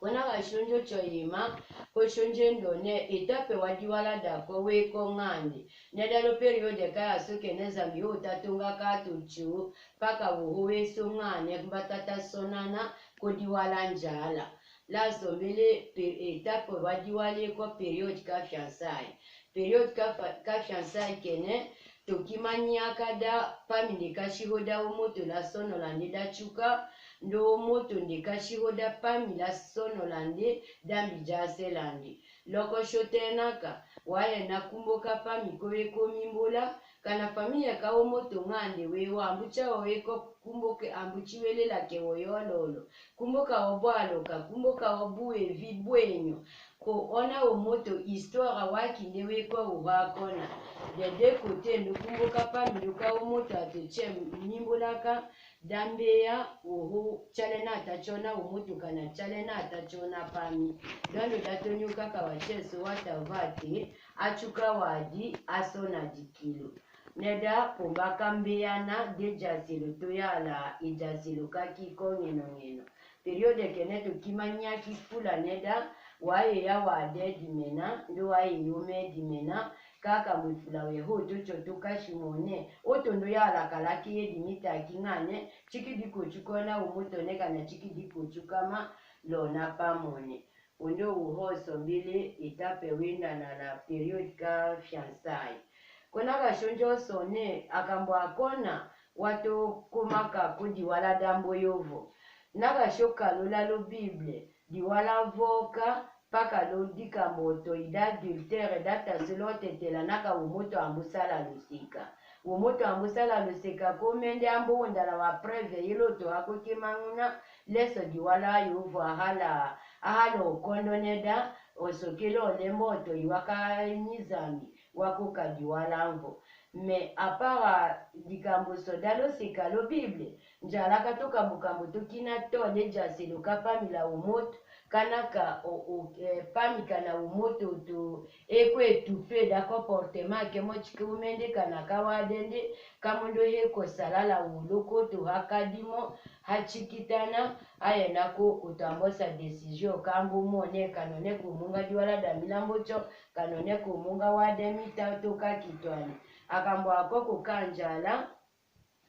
Kona kashonjo choyima, ko shonje ndone, etape wa Diwala dako weko ng'ande. Nedalo période kaya sukene Nzambi utatunga katuchu, paka wuhu weso ng'ane, kumba tata sonana, ko Diwala njala. La sombele pe-, etape wa Diwala ko période ka fiançailles. Période ka fa-, ka fiançailles kene, Tokimanyaka da pami ndeka shiho da umutu la sono lande da chuka, ndo umutu ndeka shiho da pami la sono lande da mbi jase lande. Loko shotenaka, wa yena kumboka pami ko weko mimbula, kana famille ka umutu ng'ande we wa mbucha wa weko kumboke ambuchi welela ke wo yololo. Kumboka wo bwaloka, kumboka wo buwe vi bwenyo. Ko ona umutu histoire wa kinde weko uhakona. De deux côtés, ndukumbuka pami nduka umutu atuche mimbulaka, Dambea uhu, chale na tachona umutu kana chale na tachona pami. Dando datonyoka ka wacheso watava ti, achuka wadi, asona dikilu. Neda pomba kambeana, de jaselo toyala, ijaselo kaki ko ngeno ngeno. Période kene tukimanya kifula neda, waye ya wade dimena, ndo waye yome dimena, kaka mwifula we ho tocho tukashi mone, oto ndo yala kalaki ye dimita kingane, chiki diko chukona umuto ne kana chiki diko chukama lona pamone. Undo uhoso mbili étape windana la période ka fiançailles. Kona kashonjo sone, akambo akona, wato kumaka ku diwala dambo yovo. Na kashoka lula lo Bible, diwala voka, paka lo dikambo oto ida adultère da taselo tetela naka umuto ambu sala lusika. Umuto ambu sala lusika ko mende ambu undala wa preuve yilo oto ako kimanguna, leso diwala yovo ahala, ahala okondo neda, osokelo lembo oto iwaka nyi Nzambi, wakoka diwala mvo. Mais à part dikambo so da lo sika lo Bible, njala katoka mukambo tokina tole jaselo kapamila umutu, kana ka o, o, eh, pami kana umutu tu, eko étouffé da comportement ke mo chike umende kana kawade nde, kamondo heko salala ulo ko tu hakadimo, hachikitana, ayena ko utambosa décision, kambu mone kanone kumunga diwala da milambo cho, kanone kumunga wade mita toka kitwani. Akambo ako kukanjala,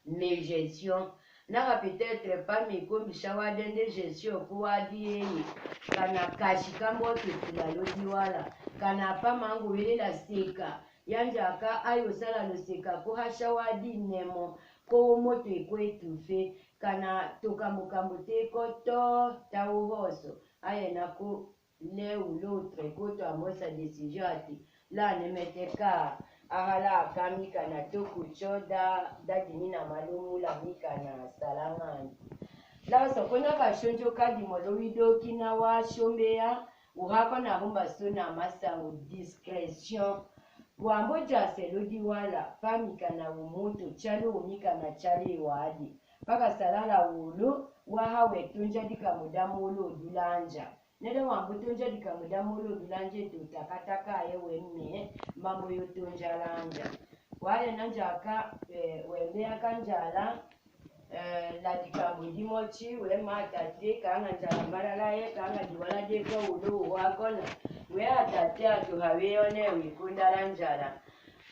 mais gestion. Naka peut-être pami kumbisha wade nde gestion ku wadi yeye. Kana kashi kambo kifula lo diwala. Kana pamangu wele la sika. Yanjaka ayo sala lo sika ko hasha wadi nemo. Ko womoto eko étouffé. Kana tokambo kambo teko to ta uhoso. Ayena ko l'un ou l'autre, ko twambosa décision ati, la ne mete ka, ahala kami kana tuku cho da, da dimina malumu la mi kana salangani. La so kona kashonjo kadi molo widoki na washombeya, uhako na humba suna masangu discrétion. Wambo jaselo diwala, pami kana umutu, chale umi kana chale wadi. Paka salala ulu, waha we tunja dika muda mulu dulanja. Nede wambu tunja dika muda mulu dulanje tu takataka ye wemme, mambo yo tunja lanja. Wale nanja ka, eh, wemme akanjala, eh, la dika mudi mochi, we mata te, kanga njala mbalala ye, kanga diwala de ko ulu wakona. We atate atu hawe one wikunda la njala.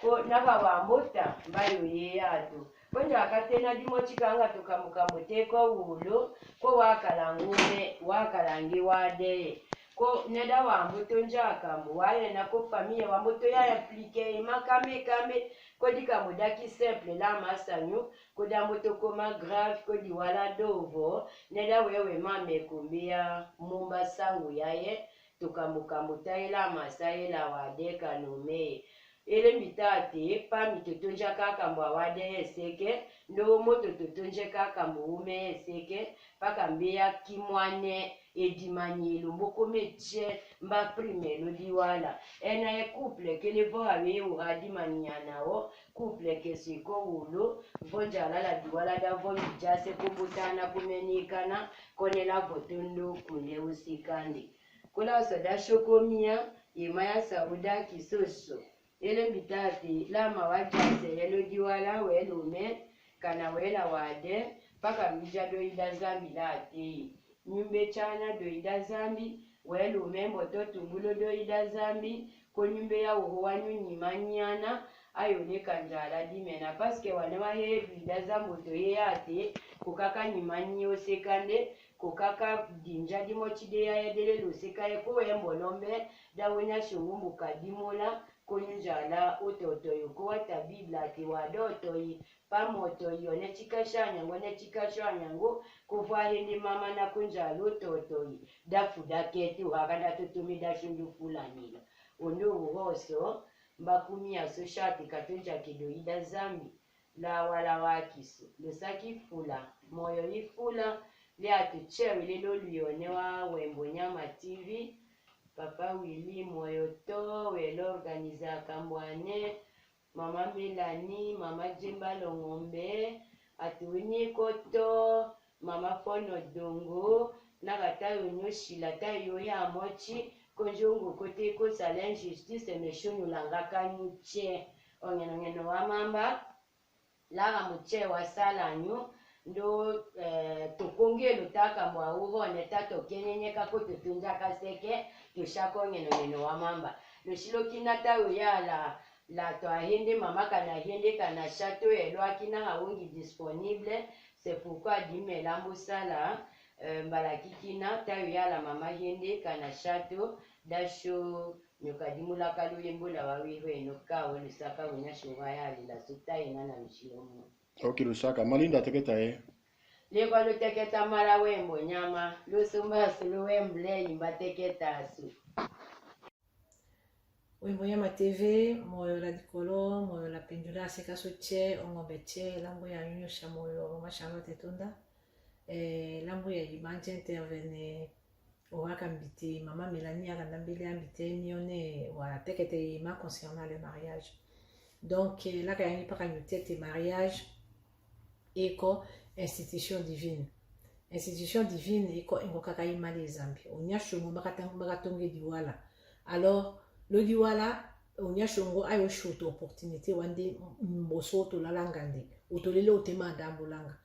Ko naka wambuta, mbayo ye atu. Ko njaka tena dimochi kanga tukambukambu te ko ulu, ko wakalangi ume, wakalangi wade. Ko neda wambuto njaka mbu wayena ko famille wambuto ya impliqué ima kambe kambe, ko dika mbu daki simple la masanyu, ko dambuto koma grave, ko diwala dovo, neda wewe mame kumbia mumba sangu yaye, tukambukambu tayela masa yela wade kanome. Ele mbi tate, pami totonja kaka mbu awade eseke, ndo womoto totonje kaka mbu ume eseke, paka mbeya kimwane, edimanyelo, mboko meche, mba primelo diwala. Ena e couple, kele vo hawe uhadimanyana o, couple ke siko wulu, vo njala la diwala da vo mbijase kumbutana kumenikana, konela vo tondo kunde usikande. Kula soda shokomia, imaya sauda kisoso. Ele mbi tate, lama wajase yelo diwala welume, kana wela wade, paka mbija doida zambi late. Nyumbe chana doida zambi, welume mboto tumbulo doida zambi, ko nyumbe ya uho wanyu nyimanyana, ayo ne kanjala dimena, parce que wane wahe doida zambi oto ye ate, ko kaka nyimanyi osekande, ko kaka dinja dimochi de ya yadele luseka ye ko wembo lombe, da wenya shungu mbuka dimola, ko nyunjala ototo yo, ko wata Biblia ati wade oto yi, pamo oto yi, one chika shanyangu, one chika shanyangu, ko vwa hende mama na kunjala ototo yi, da fuda keti uhaka da tutumi da shundu fulanila. Undo uhoso, mba kumia so shati katunja kido ida zambi. Lawa lawa kisu, lusa kifula, moyo ifula, le atu chewe le lolu yone wa Wembo Nyama TV, Papa Willy, moyo to, we l'organiser kambwane, Mama Melanie, Mama Jemba Longombe, Atu ni koto, mama Fono Dungu, naka tayo nyo sila tayo ya mochi, konjongo kote ko sala injustice, mesho nyu langa kanyu che. Ongeno ngeno wa mamba, laka muche wa sala nyu, ndo, eh, tukungelo taka mwa uho, neta tokenyenye kako tutunja kaseke, tushako ngeno ngeno wa mamba. Lushilo kina tayo yala, la twa hende mama kana hende kana shato e lwa kina hawungi disponible, c'est pourquoi dime lambu sala, eh, mbala kikina, tayo yala mama hende kana shato, dasho, nyoka dimula kalu yembula wa wihwe no ka welu saka wunya shuwa yali la suta ina na mishilo mu. Ok, lusaka, malinda teketa e. Lekwa luteketa mala wembo nyama, lusumba sulu wembule imba teketa su. Wimbo ya ma T V, moyo la dikolo, moyo la pendula, seka su che, ongombe che, lambu ya nyunyusha moyo, mama Charlotte Tunda. Eh, lambu ya imanje intervenir, o aka mbiti, mama Mélanie aka ndambili ya mbiti, mione, wa tekete ima concernant le mariage. Donc, eh, laka yangi paka nyutete mariage, eko institution divine. Institution divine eko engo kaka imali Nzambi. Onya shongo mbaka tang-, mbaka tonge diwala. Alors, lo diwala, onya shongo ayo shoto opportunité wande mboso oto lalanga nde. Oto lele otema ndambu langa.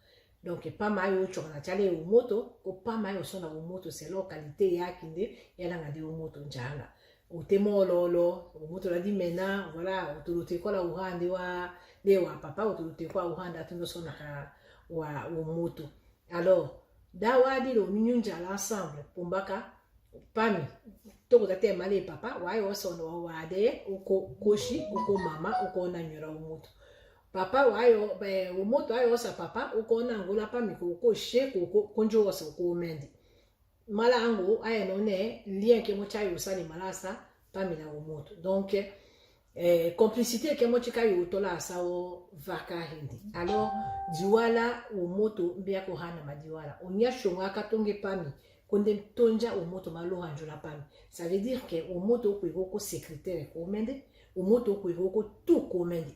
Donc, pama ayo chokana chale umoto, ko pama ayo sona umoto, selon qualité yaki nde, yalanga nde umoto njala. Utemo lolo, umoto la dimena, voilà, utuluti kola uhande wa, le wa papa, utuluti kwa uhande atundo sona ka wa umoto. Alors, da wa dilo minyunja l'ensemble, pumbaka, pami, toko tate male papa, wa yo sona wa wade, uko koshi, uko mama, uko na nyura umoto. Papa wa yo, be, umoto wa yo sa papa, uko na ngula pami, ko, ko she, ko, ko, konjo wa sa, uko mendi. Mala angu, aye no ne, lien ke mo chayo sali malasa, pami la umoto. Donc, eh, complicité ke mo chika yo tola sa o vaka hindi. Alors, diwala umoto mbia ko hana ma diwala. Onya shongo aka tonge pami, konde tonja umoto ma lo hanjula pami. Ça veut dire que umoto kwe ko secrétaire ko mende, umoto kwe ko tout ko mende.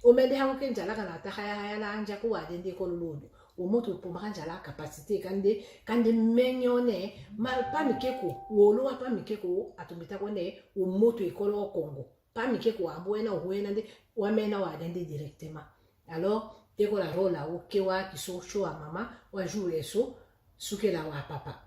Omende hango ke njala kana ta haya haya la anja ko wa dende ko lolodo. Umoto pumba ka njala capacité kande, kande menyo ne, ma pami keko, wolo wa pami keko, atumbita ko ne, umoto ekolo Kongo. Pami keko, ambo ena, uhu ena nde, wa mena wa dende directement. Alors, teko la rola, oke wa kiso, sho wa mama, wa jour eso, suke la wa papa.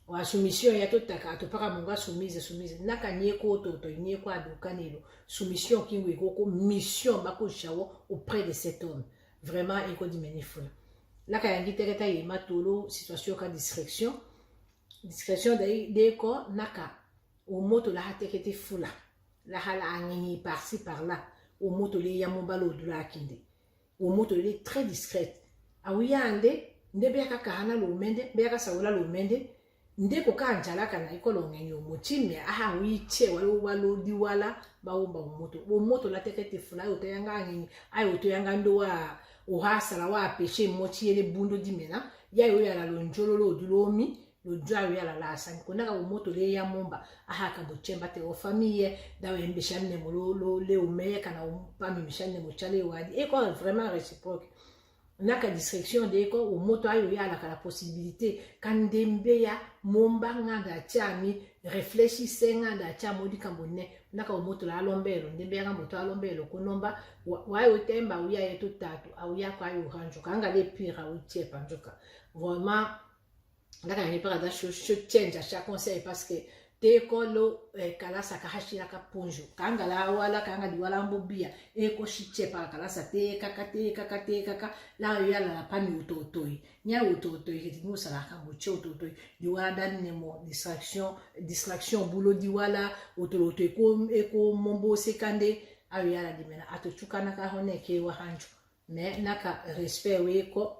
Wa soumission ya totaka, atopaka munga soumise, soumise. Naka nye ko toto, nye ko aduka nelo. Soumission kingu iko ko mission bako shawo auprès de cet homme. Vraiment, iko dimeni fula. Naka yangi teketa ye matolo, situation ka discrétion. Discrétion de, de ko, naka, umoto la ha tekete fula. La ha la angini par-ci, par-là. Umoto le ya mumba lo dula kinde. Umoto le très discrète. Awu yande, nde bia ka kahana lo mende, bia ka sawula lo mende, nde ko ka njala kana iko lo ngeni umoto, mais aha wu iche walo, walo diwala, ba umba umoto. Umoto la tekete fula, ayo to yanga ngeni, ayo to yanga ndo wa, uha sala wa peche moto yele bundo dimena, ya yo yala lo njolo lo dulomi, lo jwa yo yala la sani. Ko naka umoto le ya mumba, aha ka bo chemba te o famille, da we mbesha nemo lo, lo, le ume, kana um, pami mbesha nemo chale wadi. Eko vraiment réciproque. Naka discrétion de ko, umoto ayo yala ka la possibilité, kande mbeya mumba nganda chami, réfléchir se nganda chami odi kambo ne, naka umoto la alombelo, nde mbeya kambo to alombelo, ko nomba, wa, wa yo temba, uya yeto tatu, au ya kwa yo hanjo, kanga le pire, au chepa njoka. Vraiment, Naka nge paka da sho, sho change sha conseil parce que te ko lo, eh, kalasa ka hashira ka punju. Kanga la wala, kanga diwala mbo bia. E ko shi chepa kalasa te kaka, te kaka, te kaka. La yo yala la pami utotoi. Nya utotoi, keti nusa la ka mbo che utotoi. Diwala da nemo distraction, distraction bulo diwala, utotoi ko, e ko mombo se kande. A yo yala dimena. Ato chukana ka hone ke wa hanjo. Mais naka respect we ko.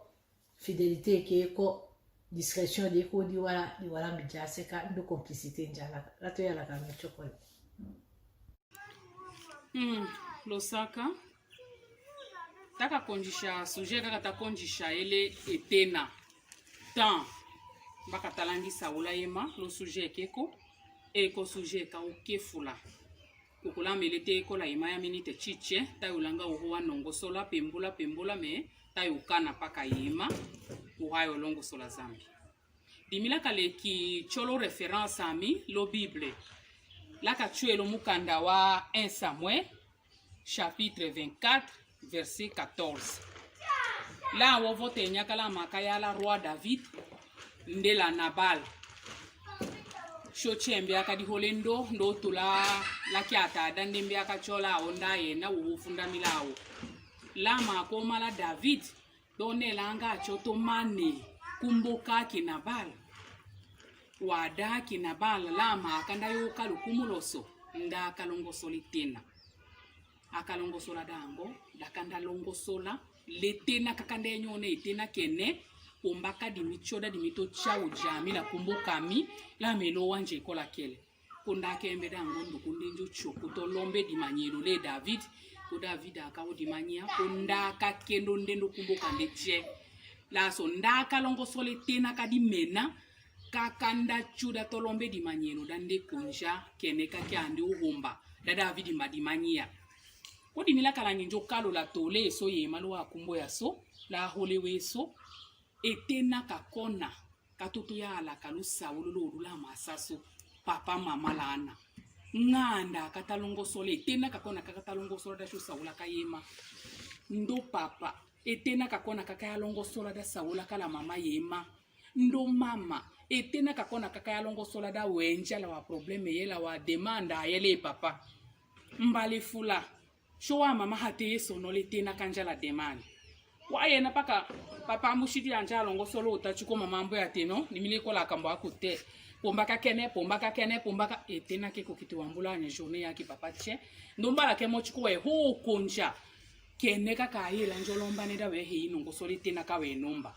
Fidélité ke ko, discrétion de ko, diwala, diwala mbi ja seka, ndo complicité njala. La to yala ka mi chokole. Hmm, lo saka. Taka kondisha, sujet kaka ta kondisha ele etena. Temps. Mbaka talangisa ula yema, lo sujet ke ko, e ko sujet ka uke fula. Kukula mele te ko la yema ya minute chiche, ta yulanga uho wa nongo sola, pembula, pembula me, tayo kana paka yema, ohayo longosola Zambi. Dimila kaleki tio lo référence ami lo Bible. Laka tio lo mukanda wa un Samuel, chapitre vingt-quatre, verset quatorze. La wo vote nyaka la maka yala roi David, nde la Nabal. Sho tie mbiaka dihole ndo, ndo tula la kiata da nde mbiaka tio la wo nda yena wo funda milawo. La maka omala David, done langa tio tomane kumbo kaki Nabal. Wa daki Nabal la maka nda yo kalu kumuloso, nda kalongosola etena. Akalongosola dango, dakanda longosola, letena kakanda enyone, etena kene, pombaka dimi tio da dimi to tiawu jami la kumbo kami, la melo wanje kola kele. Konda kembe dango ndo kunde njo tio kutolombe dimanyelo le David, ko David aka wo dimanyia, konda kakendo nde ndo kumbo kande tie. Laso nda kalongosola etena kadimena, kakanda tio da tolombe dimanyelo da nde konja kene kaki ande ohomba, da David mba dimanyia. Ko dimila kalangi njo kalo la tole eso yema lo wa kumbo yaso, la hole weso, etena kakona, katutu yala kalu Saul lo lula masasu, papa mama lana. Nganda katalongosola, etena kakona kakatalongosola da sho Saul kayema. Ndo papa, etena kakona kakayalongosola da Saul kala mama yema. Ndo mama, etena kakona kakayalongosola da wenja la wa problème ye la wa demande ye le papa. Mbali fula, sho wa mama hate ye sono letena kanja la demande. Wa yena paka, papa mbushidi anja longosola ota tio ko mama mbo yateno, nimile kola kambo akute. Pombaka kene, pombaka kene, pombaka, etena ke ko kiti wambula anya journée yaki papa tie. Ndo mbala ke mo tio ko we ho konja. Kene kaka yela njo lomba ne da we he inongosola etena ka we nomba.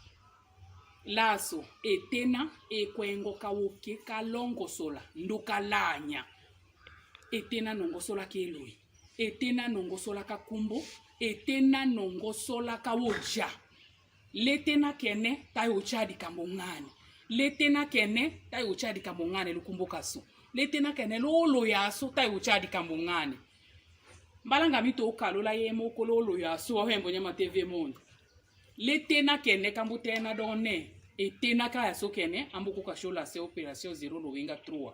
Laso, etena, ekwengo ka woke kalongosola, ndo kalanya. Etena nongosola keloi. Etena nongosola kakumbo. Etena nongosola kawoja. Letena kene, tayo tia dikambo ngane. Letena kene, tayo tia dikambo ngane, lukumbo kaso. Letena kene, lolo yaso, tayo tia dikambo ngane. Mbala nga mi to kalo la yemo ko lolo yaso, wa hembo nyama T V Monde. Letena kene kambu tena done, etena ka yaso kene, ambo koka sho la se opération zéro lo wenga trois.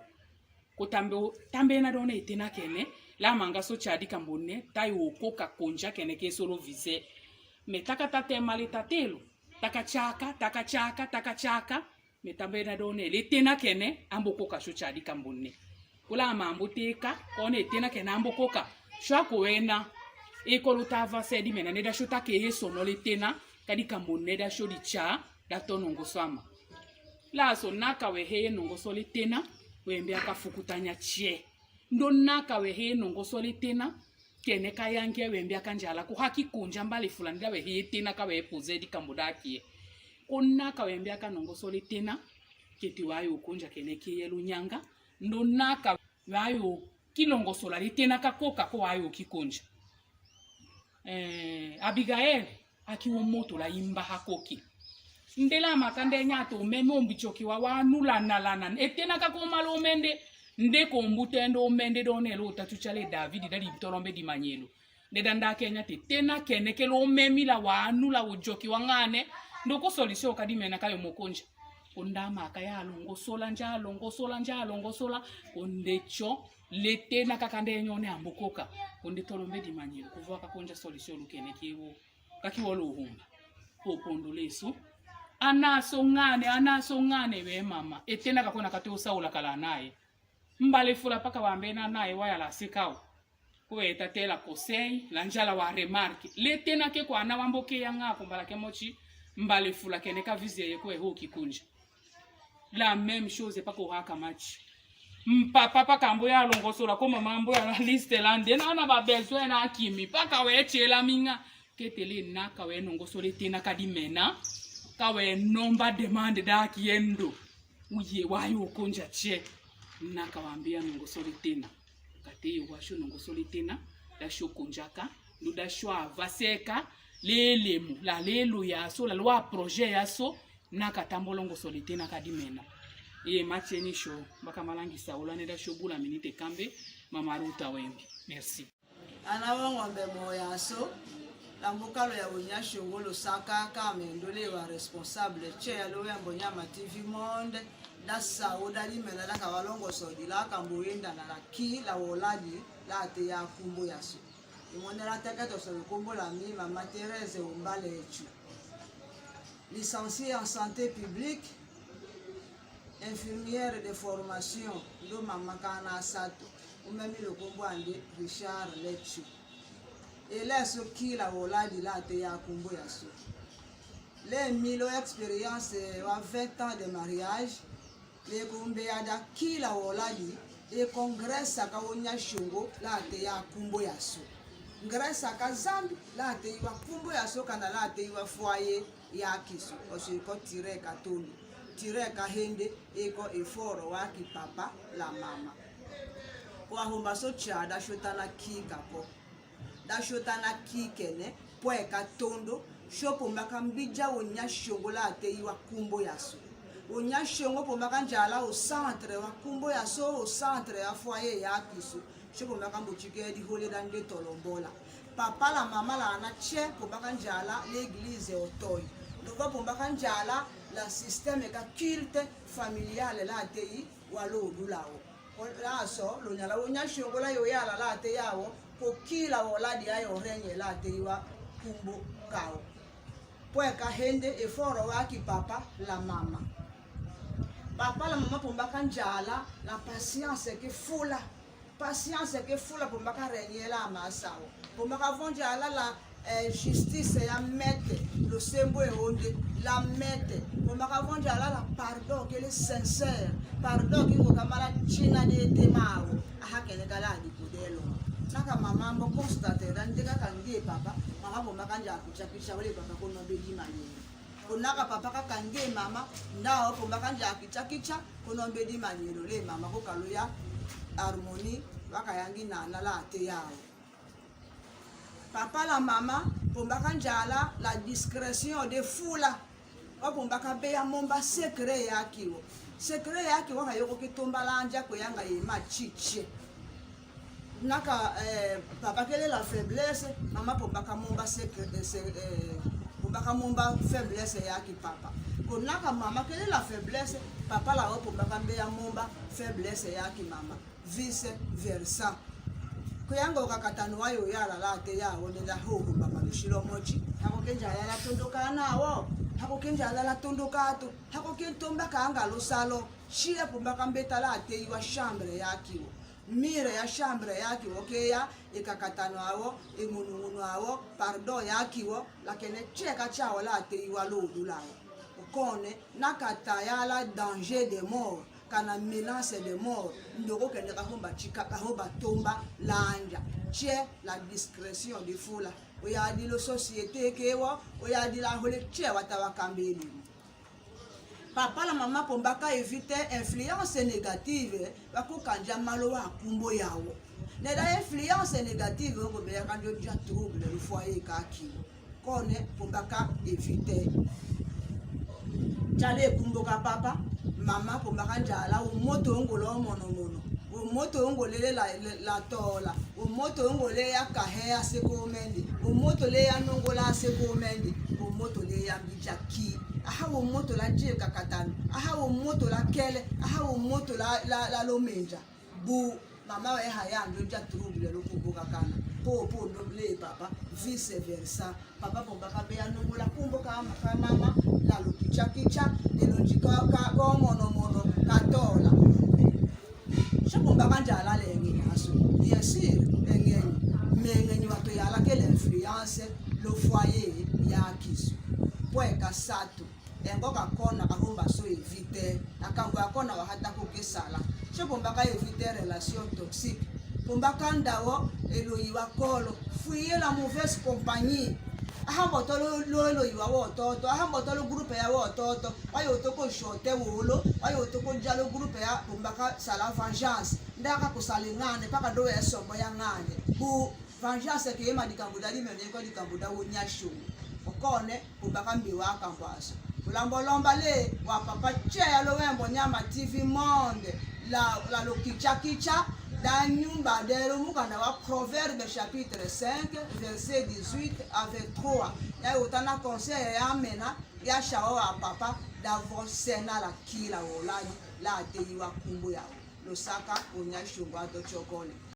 Ko tambe, tambe na done etena kene, la manga so tia dikambo ne, tayo koka konja kene ke solo vise. Me taka tate mali tatelo, taka tiaka, taka tiaka, taka tiaka, me tambe na done, letena kene, ambo koka sho tia dikambo ne. Kula mambu teka, kone etena kene ambo koka. Sho ako wena, ekolo tava se dimena ne da sho take ye sono letena, ka dikambo ne da sho ditia, da to nongoso ama. Laso naka we he ye nongosola etena, wembe aka fukutanya tie. Ndo naka we he ye nongosola etena, kene kayange wembe aka njala, ko haki konja mbali fula nda we he ye etena ka we poze dikambo daki ye. Ko naka wembe aka nongosola etena, keti wayo konja kene ke ye lunyanga, ndo naka wayo kilongosola letena kakoka ko wayo kikonja. Eh, Abigail, aki wo moto la imba hakoki. Nde la maka nde nyata omeme ombi tioki wa wanu lana lana. Etena ka ko mala omende. Nde ko mbu tendo omende done lo tatu tiale David da di tolombe dimanyelo. Nde danda kenya te, tena kene ke lo memi la wanu la wo joki wa ngane. Ndo ko solution ka dimena kayo mo konja. Ko nda maka yalongosola, njalongosola, njalongosola. Ko nde tio, letena kaka nde nyone ambo koka. Ko nde tolombe dimanyelo. Ko vwaka konja solution lu kene ke wo. Kaki wo lo humba. Ko pondo leso. Anaso ngane, anaso ngane we mama. Etena kakona kate o Saul kala naye. Mbali fula paka wambe na naye wa yala sekawo. Kwe tatela conseil, la njala wa remarque. Letena ke kwa na wamboke yanga ko mbala ke mo ti, mbali fula kene ka vise ye kwe ho kikonja. La même chose paka ohaka mati. Mpapa paka mbo yalongosola ko mama mbo yala liste lande na na ba besoin na kimi paka we tiela minga. Ketele naka we nongosola etena ka dimena. Ka we nomba demande daki yendo. Uye wayo konja tie. Naka wambe ya nongosola etena. Kate yo washo nongosola etena, da sho konjaka, ndu da sho avaseka, lelemu, la lelo yaso, la lwa projet yaso, naka tambo longosola etena ka dimena. Ye matieni sho, mbaka malangisa ola ne da sho bula minite kambe, mama Ruta wembi. Merci. Ana wa ngombe mo yaso, Lambo ka lo ya Wonyashongo lo saka ka mendo le wa responsable tse ya lo wembo Nyama TV Monde, da sa wo da limela da ka wa longoso di la ka mbo wenda na la ki la woladi la te ya kumbo ya so. I mone la teke to so lo kumbo la mi Mama Thérèse Ombale Etsu. Licenciée en santé publique, infirmière de formation, ndo mama kana sato, u mbe mi lo kumbo andi Richard Letsu. E le so ki la woladi la te ya kumbo ya so. Le mi lo expérience wa vingt ans de mariage, le kumbe ya da ki la woladi, e kon grâce aka Wonyashongo la te ya kumbo ya so. Grâce aka Nzambi la te iwa kumbo ya so kana la te iwa foyer ya kiso. Osi ko tire ka tondo, tire ka hende, e ko effort wa ki papa la mama. Ko ahomba so tia da shotana ki ka ko. Da shotana ki kene, pwe ka tondo, sho pomba ka mbidja Wonyashongo la te iwa kumbo ya so. Wonyashongo pomba ka njala o centre wa kumbo ya so, o centre ya foyer ya kiso. Sho pomba ka mbo tike di hole da nde tolombola. Papa la mama la ana tse pomba ka njala l'église otoi. Nova pomba ka njala la système ka culte familial la te iwa lo dula o. Ko la so, lo nyala Wonyashongo la yo yala la te ya wo, ko ki la woladi ya yo règne la te iwa kumbo ka wo. Pwe ka hende effort wa ki papa la mama. Papa la mama pomba ka njala la patience ke fula. Patience ke fula pomba ka règne la masa wo. Pomba ka vonja la la eh, justice ya mete, lo sembo e onde, la mete. Pomba ka vonja la la pardon kele sincère. Pardon ki ngo ka mala tina de te mawo. Aha kele kala di kodelo. Naka mama mbo constate da nde ka kange papa, mama pomba ka nja kicha kicha wale papa ko no be di manye. Ko naka papa ka kange mama, nda o pomba ka nja kicha kicha, ko no be di manye lo le mama ko kalo ya harmonie, wa ka yangi na na la te ya. Papa la mama, pomba ka njala la discrétion de fula. Wa pomba ka be ya momba secret ya ki wo. Secret ya ki wo ka yo ko ke tomba la nja ko yanga ye ma titse. Naka, eh, papa kele la faiblesse, mama pomba ka momba secret, eh, se-, eh, pomba ka momba faiblesse ya ki papa. Ko naka mama kele la faiblesse, papa la wo pomba ka be ya momba faiblesse ya ki mama. Vice versa. Ko yanga o kakatano wa yo yala la te ya wo nde da ho ho mama bishilo moti. Hako ke njala la tondo ka na wo. Hako ke njala la tondo ka to. Hako ke tomba ka anga lo salo. Shile pomba ka mbeta la te iwa chambre ya ki wo. Mire ya chambre ya ki wo ke ya e kakatano awo, e ngununguno awo, pardon ya ki wo, la kene tse ka tsa wo la te iwa lo dula wo. Okone, naka taya la danger de mort. Kana menace de mort, ndo ko kende ka homba tika, ka homba tomba la nja. Tse la discrétion de fula. Oya di lo société ke wo, oya di la hole tse wa ta wa kambele. Papa la mama pomba ka éviter influence négative, wa ko kanja malo wa kumbo ya wo. Nde da influence négative, wo ko be ya kanjo ja trouble, lo foyer ka ki wo. Kone, pomba ka éviter. Tsa le kumbo ka papa, mama pomba ka njala, wo moto wo ngo lo mono mono. Wo moto wo ngo lele la, la, la tola. Wo moto wo ngo le ya kahe ya se ko mende. Wo moto le ya nongo la se ko mende. Wo moto le ya mbidja ki. Aha wo moto la je kakatano. Aha wo moto la kele. Aha wo moto la, la, la lo mendja. Bu mama we ha ya ndo ja trouble lo kumbo ka kana. Po, po ndo le papa, vice versa. Papa pomba ka be ya nongo la kumbo ka, ka mama, la lo kicha kicha, de lo nji ka, ka, ko mono mono, ka tola. Sha pomba ka njala le nge nyaso. Bien sûr, nge, me nge nyi wa to yala ke l'influence, lo foyer ya kiso. Pwe ka satu. Engo ka kona ka homba so éviter. Akambo ya kona wa hata ko ke sala. Sho pomba ka éviter relation toxique. Pomba ka nda wo, e lo iwa kolo. Fuyez la mauvaise compagnie. Aha mboto lo, lo, lo iwa wo toto. Aha mboto lo groupe ya wo toto. Wa yo toko shote wolo. Wa yo toko ja lo groupe ya pomba ka sala vengeance. Nda ka ko sale ngane, paka do ya sombo ya ngane. Bu Vengeance ke ye ma likambo da limene ko likambo da Wonyashongo. Okone, pomba ka mbi wa kambo aso. Kulambo lomba le, wa papa tse ya lo wembo Nyama TV Monde, la, la lo kicha kicha, Da nyumba delo, mukanda wa Proverbe chapitre cinq, verset dix-huit avec trois. Ya yo tana conseil ya mena, ya shawa wa papa, da vo sena la kila wo ladi, la tei wa kumbu yao. Lo saka, onya shungwa do chokole.